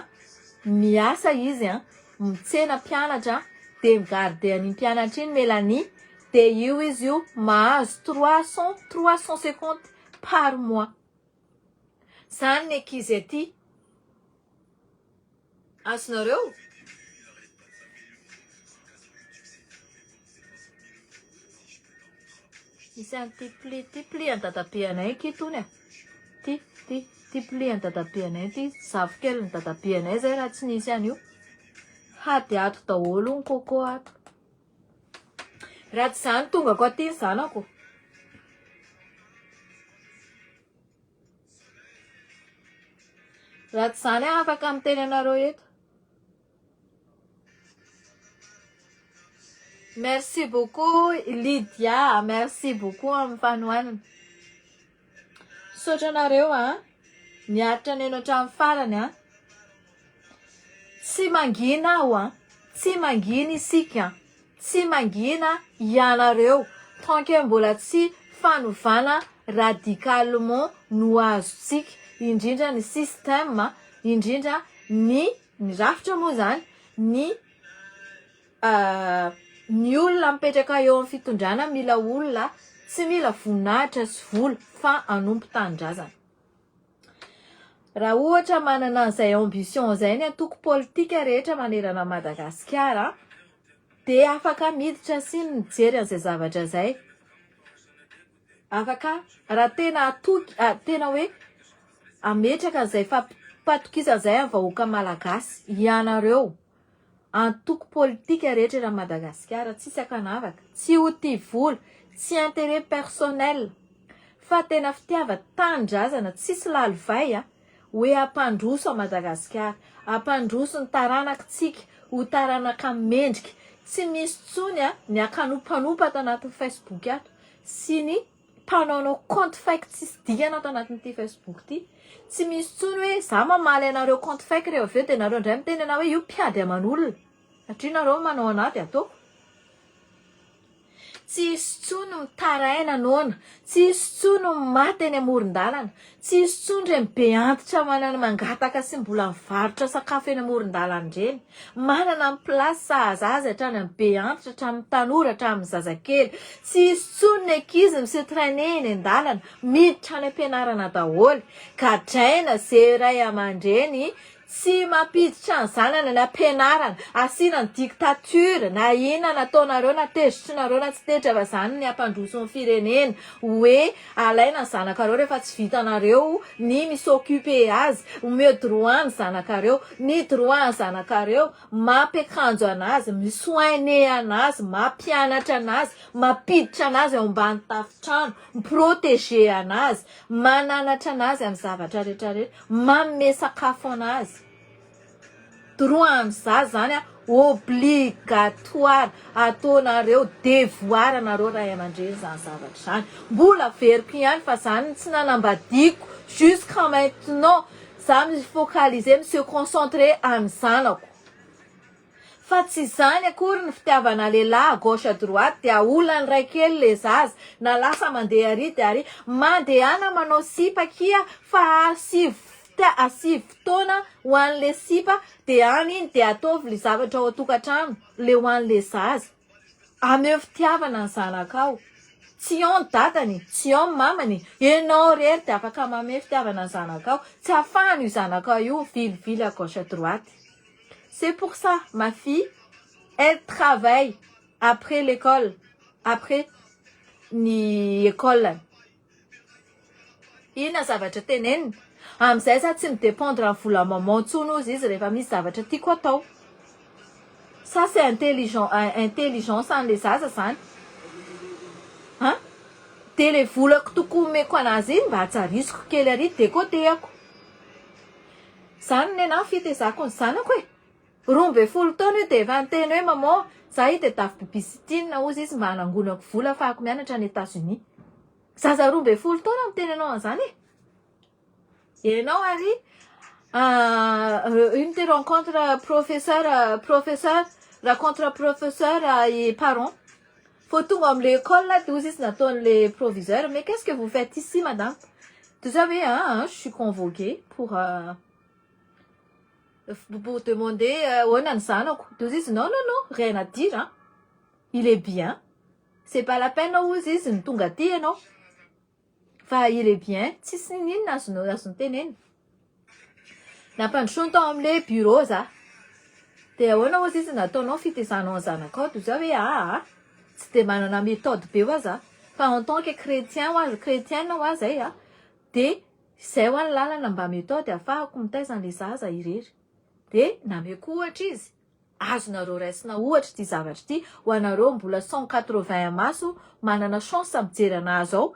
miasa izy a, mitsena mpianatra dia mi-garder an'iny mpianatra iny Melanie dia io izy io mahazo 300, 350 par mois. Zany ny ankizy aty. Azonareo? Misy an'ity pli ity, pli an'i dadabe anay akia itony e. Ty, ty, ty pli an'i dadabe anay ity, zafikelin'i dadabe anay zay raha tsy nisy an'io. Hady ato daholo ny coco ato. Raha tsy izany tongako aty ny zanako. Raha tsy izany aho afaka miteny anareo eto. Merci beaucoup Lydia, merci beaucoup amin'ny fanohanana. Misaotra anareo a, niaritra neno hatramin'ny farany a. Tsy mangina aho a, tsy mangina isika, tsy mangina ianareo tant que mbola tsy fanovana radicalement no azontsika, indrindra ny système, indrindra ny ny rafitra moa izany, ny ny olona mipetraka eo amin'ny fitondrana mila olona tsy mila voninahitra sy vola fa hanompo tanindrazana. Raha ohatra manana an'izay ambition izay ny antoko politika rehetra manerana an'i Madagasikara dia afaka miditra sy mijery an'izay zavatra izay. Afaka raha tena atoky, tena hoe ametraka an'izay fampatokisana izay amin'ny vahoaka malagasy ianareo antoko politika rehetra eran'i Madagasikara, tsisy ankanavaka, tsy ho tia vola, tsy intérêt personnel, fa tena fitiavan-tanindrazana tsisy lalivay a, hoe hampandroso an'i Madagasikara, hampandroso ny taranakitsika ho taranaka mendrika, tsy misy intsony a ny ankanompanopa ato anatin'ny Facebook ato sy ny mpanaonao compte fake tsisy dikany ato anatin'ity Facebook ity. Tsy misy intsony hoe za mamaly anareo compte fake rehefa avy eo dia nareo indray miteny anah hoe io mpiady aman'olona satria nareo manao anah dia ataoko. Tsy hisy intsony mitaraina noana, tsy hisy intsony ny maty eny amoron-dalana, tsy hisy intsony ireny be antitra manana mangataka sy mbola mivarotra sakafo eny amoron-dalana ireny. Manana ny place sahaza azy hatrany amin'ny be antitra, hatramin'ny tanora, hatramin'ny zazakely. Tsy hisy intsony ny ankizy mi se trainer eny an-dalana, miditra any am-pianarana daholo. Gadraina ze ray aman-dreny Tsy mampiditra ny zanany any am-pianarana, asiana ny dictature na inona nataonareo na tezitrinareo na tsy tezitra fa zany ny hampandroso ny firenena hoe alaina ny zanakareo rehefa tsy vitanareo ny mi s'occuper azy, omeo droit ny zanakareo, ny droit ny zanakareo mampiakanjo anazy, mi soigner anazy, mampianatra anazy, mampiditra anazy ao ambany tafontrano, mi proteger anazy, mananatra anazy amin'ny zavatra rehetra rehetra. Manome sakafo anazy. Droit an'ny zaza zany a obligatoire ataonareo devoir nareo ray aman-dreny zany zavatra zany. Mbola averiko ihany fa zany tsy nanambadiako jusqu'à maintenant za mi focaliser mi se concentrer amin'ny zanako. Fa tsy izany akory ny fitiavana lehilahy à gauche à droite dia aolany ray kely le zaza na lasa mandeha ary dia ary mandehana manao sipa akia fa asivo asivo fotoana ho an'le sipa dia any iny dia ataovy le zavatra ao an-tokantrano le ho an'le zaza ameo fitiavana ny zanakao tsy ao ny dadany tsy ao ny mamany enao rery dia afaka manome fitiavana ny zanakao tsy afahana io zanakao io mivilivily à gauche à droite. C'est pour ça ma fille elle travaille après l'école après ny école-ny. Inona zavatra teneniny? Amin'izay za tsy mi-dépendre amin'ny vola maman intsony hozy izy rehefa misy zavatra tiako atao. Ça c'est intelligent intelligence an'le zaza zany. An? De le volako tokony omeko anazy iny mba hajarisiko kely ary de côté-ako. Zany nenah fitezako ny zanako e! 12 taona io dia efa niteny hoe maman za io dia tafy bibisitine hozy izy mba hanangonako vola afahako mianatra any Etats Unis. Zaza 12 taona miteny anao an'izany e! Ianao ary ino ty rencontre professeur professeur rencontre professeur et parents Vao tonga ao amin'ilay école dia hozy izy nataon'ilay proviseur mais qu'est-ce que vous faites ici madame? Dia za hoe ah je suis convoquée pour pour demander ahoana ny zanako. Dia hozy izy non non non rien à dire hein, il est bien, c'est pas la peine hozy izy ny tonga aty ianao fa il est bien, tsisy n'inon'inona azonao azony tenenina. Nampandrosoany tao amin'ilay bureau za. Dia ahoana hozy izy nataonao fitaizanao ny zanakao? Dia za hoe aa tsy dia manana méthode be hoa za fa en tant que chrétien hoa chrétienne hoa zay a dia izay hoa ny lalana mba méthode ahafahako mitaiza an'ilay zaza irery. Dia nameko ohatra izy. Azonareo raisina ohatra ity zavatra ity ho anareo mbola 180 maso manana chance mijery anazy ao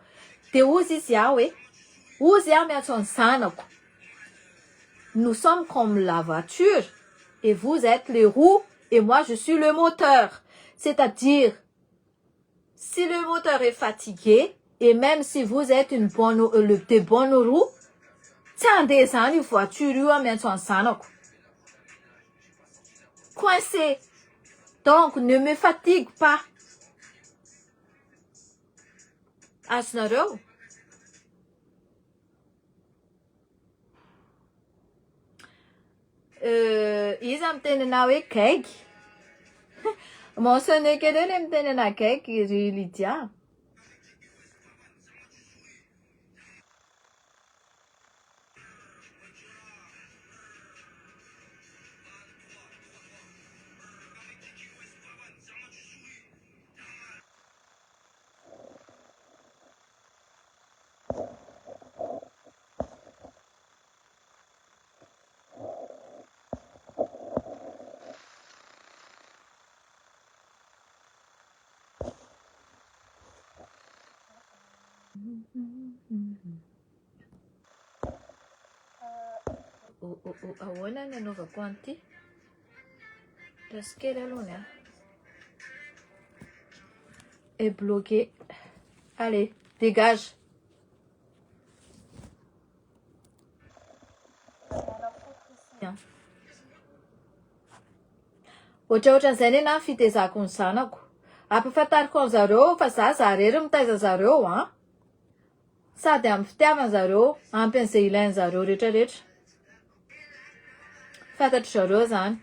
dia hozy izy aho hoe hozy aho miantso ny zanako nous sommes comme la voiture et vous etes les roues et moi je suis le moteur c'est à dire si le moteur est fatigué et même si vous etes une bonne le des bonnes roues tsy handeha zany io voiture io aho miantso ny zanako coincé donc ne me fatigue pas azonareo Euh, iza miteny anah hoe gaigy? Mentionné kely eo le miteny anah gaigy ry Lydia. Ahoana ny anaovako an'ity? Raisiko kely aloha ny ahy. Est bloqué. Allez, dégage. Ohatraohatran'izay ny anahy fitezako ny zanako. Ampahafantariko an'zareo fa za za rery mitaiza zareo an. Sady amin'ny fitiavana zareo, ampy an'izay ilain'zareo rehetra rehetra. Fantatry zareo zany.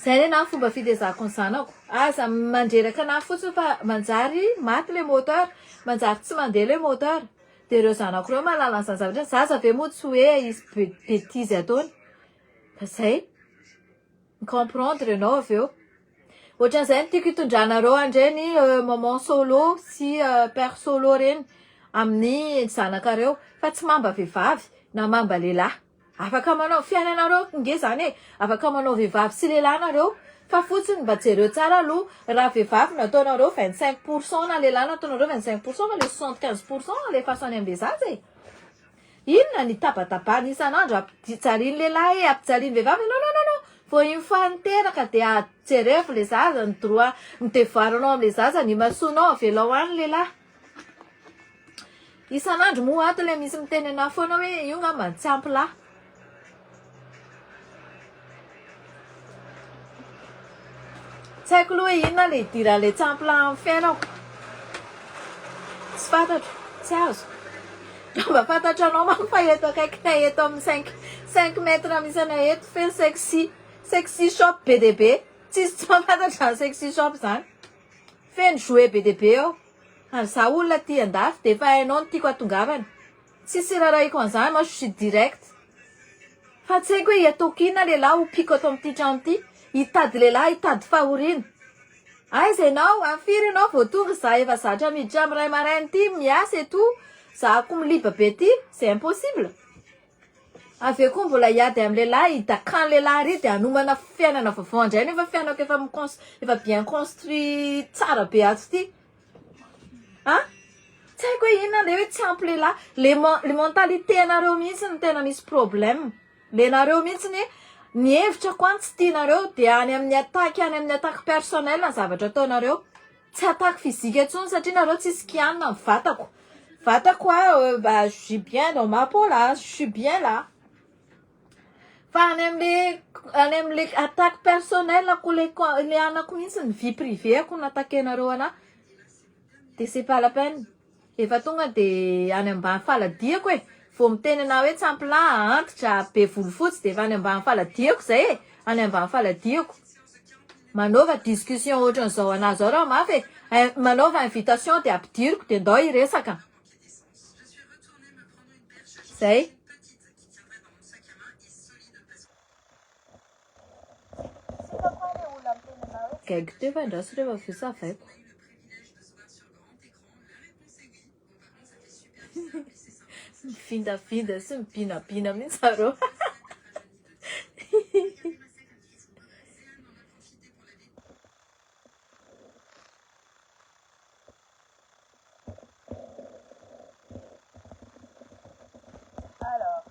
Zay nenaha fomba fitezako ny zanako. Aza mandreraka anahy fotsiny fa manjary maty le moteur, manjary tsy mandeha le moteur. Dia ireo zanako ireo mahalala an'izany zavatra izany. Zaza ve moa tsy hoe hisy betise ataony. Fa zay. Mi-comprendre ianao avy eo. Ohatran'izay no tiako hitondranareo an'ireny maman solo sy père solo ireny amin'ny zanakareo fa tsy mamba vehivavy na mamba lehilahy. Afaka manao fiainanareo nge zany e, afaka manao vehivavy sy lehilahy nareo fa fotsiny mba jereo tsara aloha raha vehivavy no ataonareo 25 pourcent na lehilahy no ataonareo 25 pourcent fa le 75 pourcent alefaso any amle zaza e. Inona ny tabatabana isan'andro ampijaliany lehilahy e, ampijaliany vehivavy e, non non non non, vao une fois niteraka dia jerevo le zaza, ny droit, ny devoir anao amle zaza ny imasoanao avelao any lehilahy. Isan'andro moa ato le misy miteny anahy foana hoe io ngamba tsy ampy lahy. Tsy haiko aloha hoe inona le idiran'le tsy ampy lahy amin'ny fiainako. Tsy fantatro, tsy azoko. Raha mba fantatranao manko fa eto akaikinay eto amin'ny 5 5 mètres misy anay eto feno sexy sexy shop be dia be. Tsisy tsy mahafantatra izany sexy shop izany. Feno jouet be dia be ao. Ary za olona aty andafy dia efa hainao ny tiako hatongavana. Tsisy irarahiko an'izany, moi je suis direct. Fa tsy haiko hoe ataoko inona lehilahy ompiako ato amin'ity trano ity, hitady lehilahy hitady fahoriana. Aiza ianao? Amin'ny firy ianao vao tonga? Za efa zatra miditra amin'ny iray maraina ity, miasa et tout, za ko miliba be ity, c'est impossible. Avy eo koa mbola hiady amin'ny lehilahy, hidakany lehilahy ary dia hanomana fiainana vaovao indray nefa fiainako efa mi-cons- efa bien construit tsara be ato ity. A! Tsy haiko hoe inona le hoe tsy ampy lehilahy. Le men- le mentalité anareo mihitsy no tena misy problème. Le nareo mihitsy ny ny hevitra ko any tsy tianareo dia any amin'ny attaque any amin'ny attaque personnel ny zavatra ataonareo. Tsy attaque physique intsony satria nareo tsisy kianina ny vatako. Vatako a, bah, je suis bien dans ma peau là, je suis bien là. Fa any amle any amle attaque personnel ko le le anako mihitsy ny vie privée ako no attaquer-nareo anahy. De c'est pas la peine. Efa tonga de any ambany faladiako e. Vao miteny anahy hoe tsy ampy lahy, antitra, be volo fotsy de efa any ambany faladiako zay e. Any ambany faladiako. Manaova discussion ohatran'izao anahy zao raha mafy e. Manaova invitation de ampidiriko de ndao hiresaka. Zay. Gaigy teo fa andraso rehefa avy eo savaiko. Mivindavinda sy mibinabina mihitsy zareo. Alors.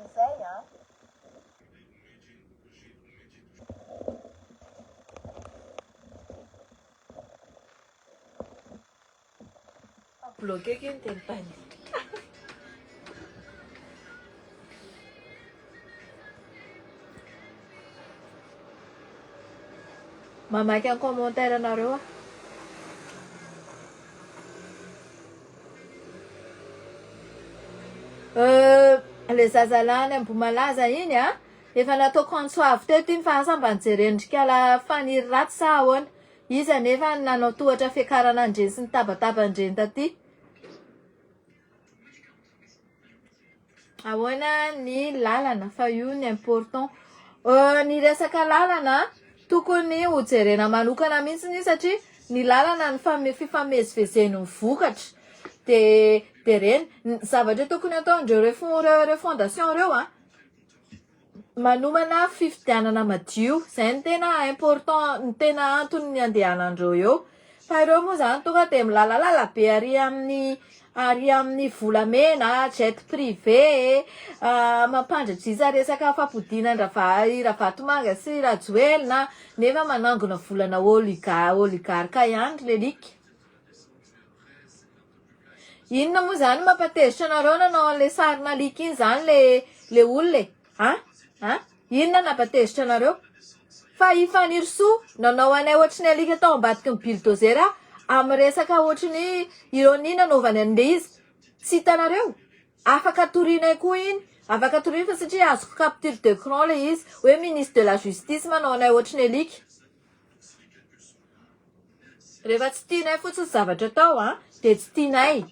Izay an. Bloqué iny teny tany. Mamaky ny commentaire anareo aho. Le zazalahy any Ambohimalaza iny a, efa nataoko antso avo teto iny fa asa mba nijeren'dry kala Faniry ratsy sa ahoana? Izy anefa no nanao tohatra fiakarana an-dreny sy nitabataba an-dreny taty. Ahoana ny lalana fa io ny important. Ny resaka lalana tokony ho jerena manokana mihitsy io satria ny lalana ny fame- fifamezivezen'ny vokatra de de reny ny zavatra tokony ataondreo refon- reo refondation reo a manomana fifidianana madio zay no tena important ny tena antony andehanandreo eo fa ireo moa zany tonga de milalalala be ary amin'ny ary amin'ny volamena jet privé mampandridrisa resaka fampodiana an-dRava- i Ravatomanga sy Rajoelina nefa manangona volana oliga- oligarque ihany ry lelika. Inona moa zany mampatezitra anareo nanao an'le sarin'alika iny zany le le olona e? A? A? Inona nampatezitra anareo? Fa i Fanirisoa nanao anay ohatry ny alika tao ambadiky ny bulldozer amin'ny resaka ohatry ny ironie nanaovany an'le izy. Tsy hitanareo? Afaka torianay koa iny, afaka toriana fa satria azoko capture d'écran le izy hoe ministre de la justice manao anay ohatry ny alika. Rehefa tsy tianay fotsiny zavatra atao an, dia tsy tianay.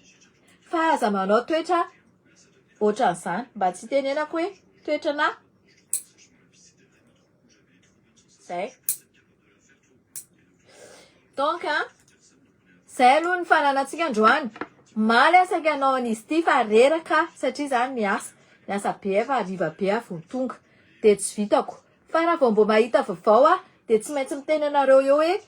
Fa aza manao toetra ohatran'izany. Mba tsy hitenenako hoe toetrana zay. Donc an, zay aloha ny fananantsika androany. Omaly aho saika hanao an'izy ity fa reraka aho satria za miasa. Miasa be aho fa hariva be aho vao tonga. Dia tsy vitako. Fa raha vao mbô mahita vaovao aho dia tsy maintsy miteny anareo eo hoe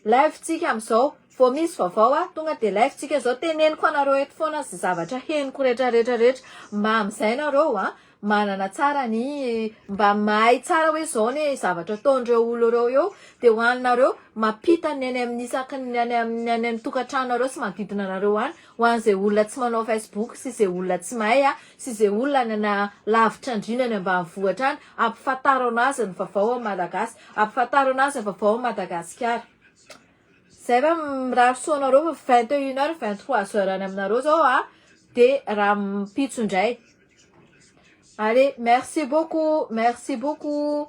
live tsika amin'izao. Vao misy vaovao aho tonga dia live tsika izao. Teneniko anareo eto foana izay zavatra henoko rehetra rehetra rehetra. Mba amin'izay nareo an, manana tsara ny mba mahay tsara hoe izao ny zavatra ataon'ireo olona ireo eo dia ho anareo mampita ny any amin'ny isaky ny any amin'ny any amin'ny tokantranonareo sy manodidina anareo any ho an'izay olona tsy manao Facebook sy izay olona tsy mahay a sy izay olona any ana lavitra andriana any ambanivohitra any ampifantaro anazy ny vaovao ao Malagasy ampifantaro anazy ny vaovao ao Madagasikara zay fa mirary soa anareo fa 21 heures 23 heures any aminareo zao a dia raha mipitso indray. Allez, merci beaucoup, merci beaucoup.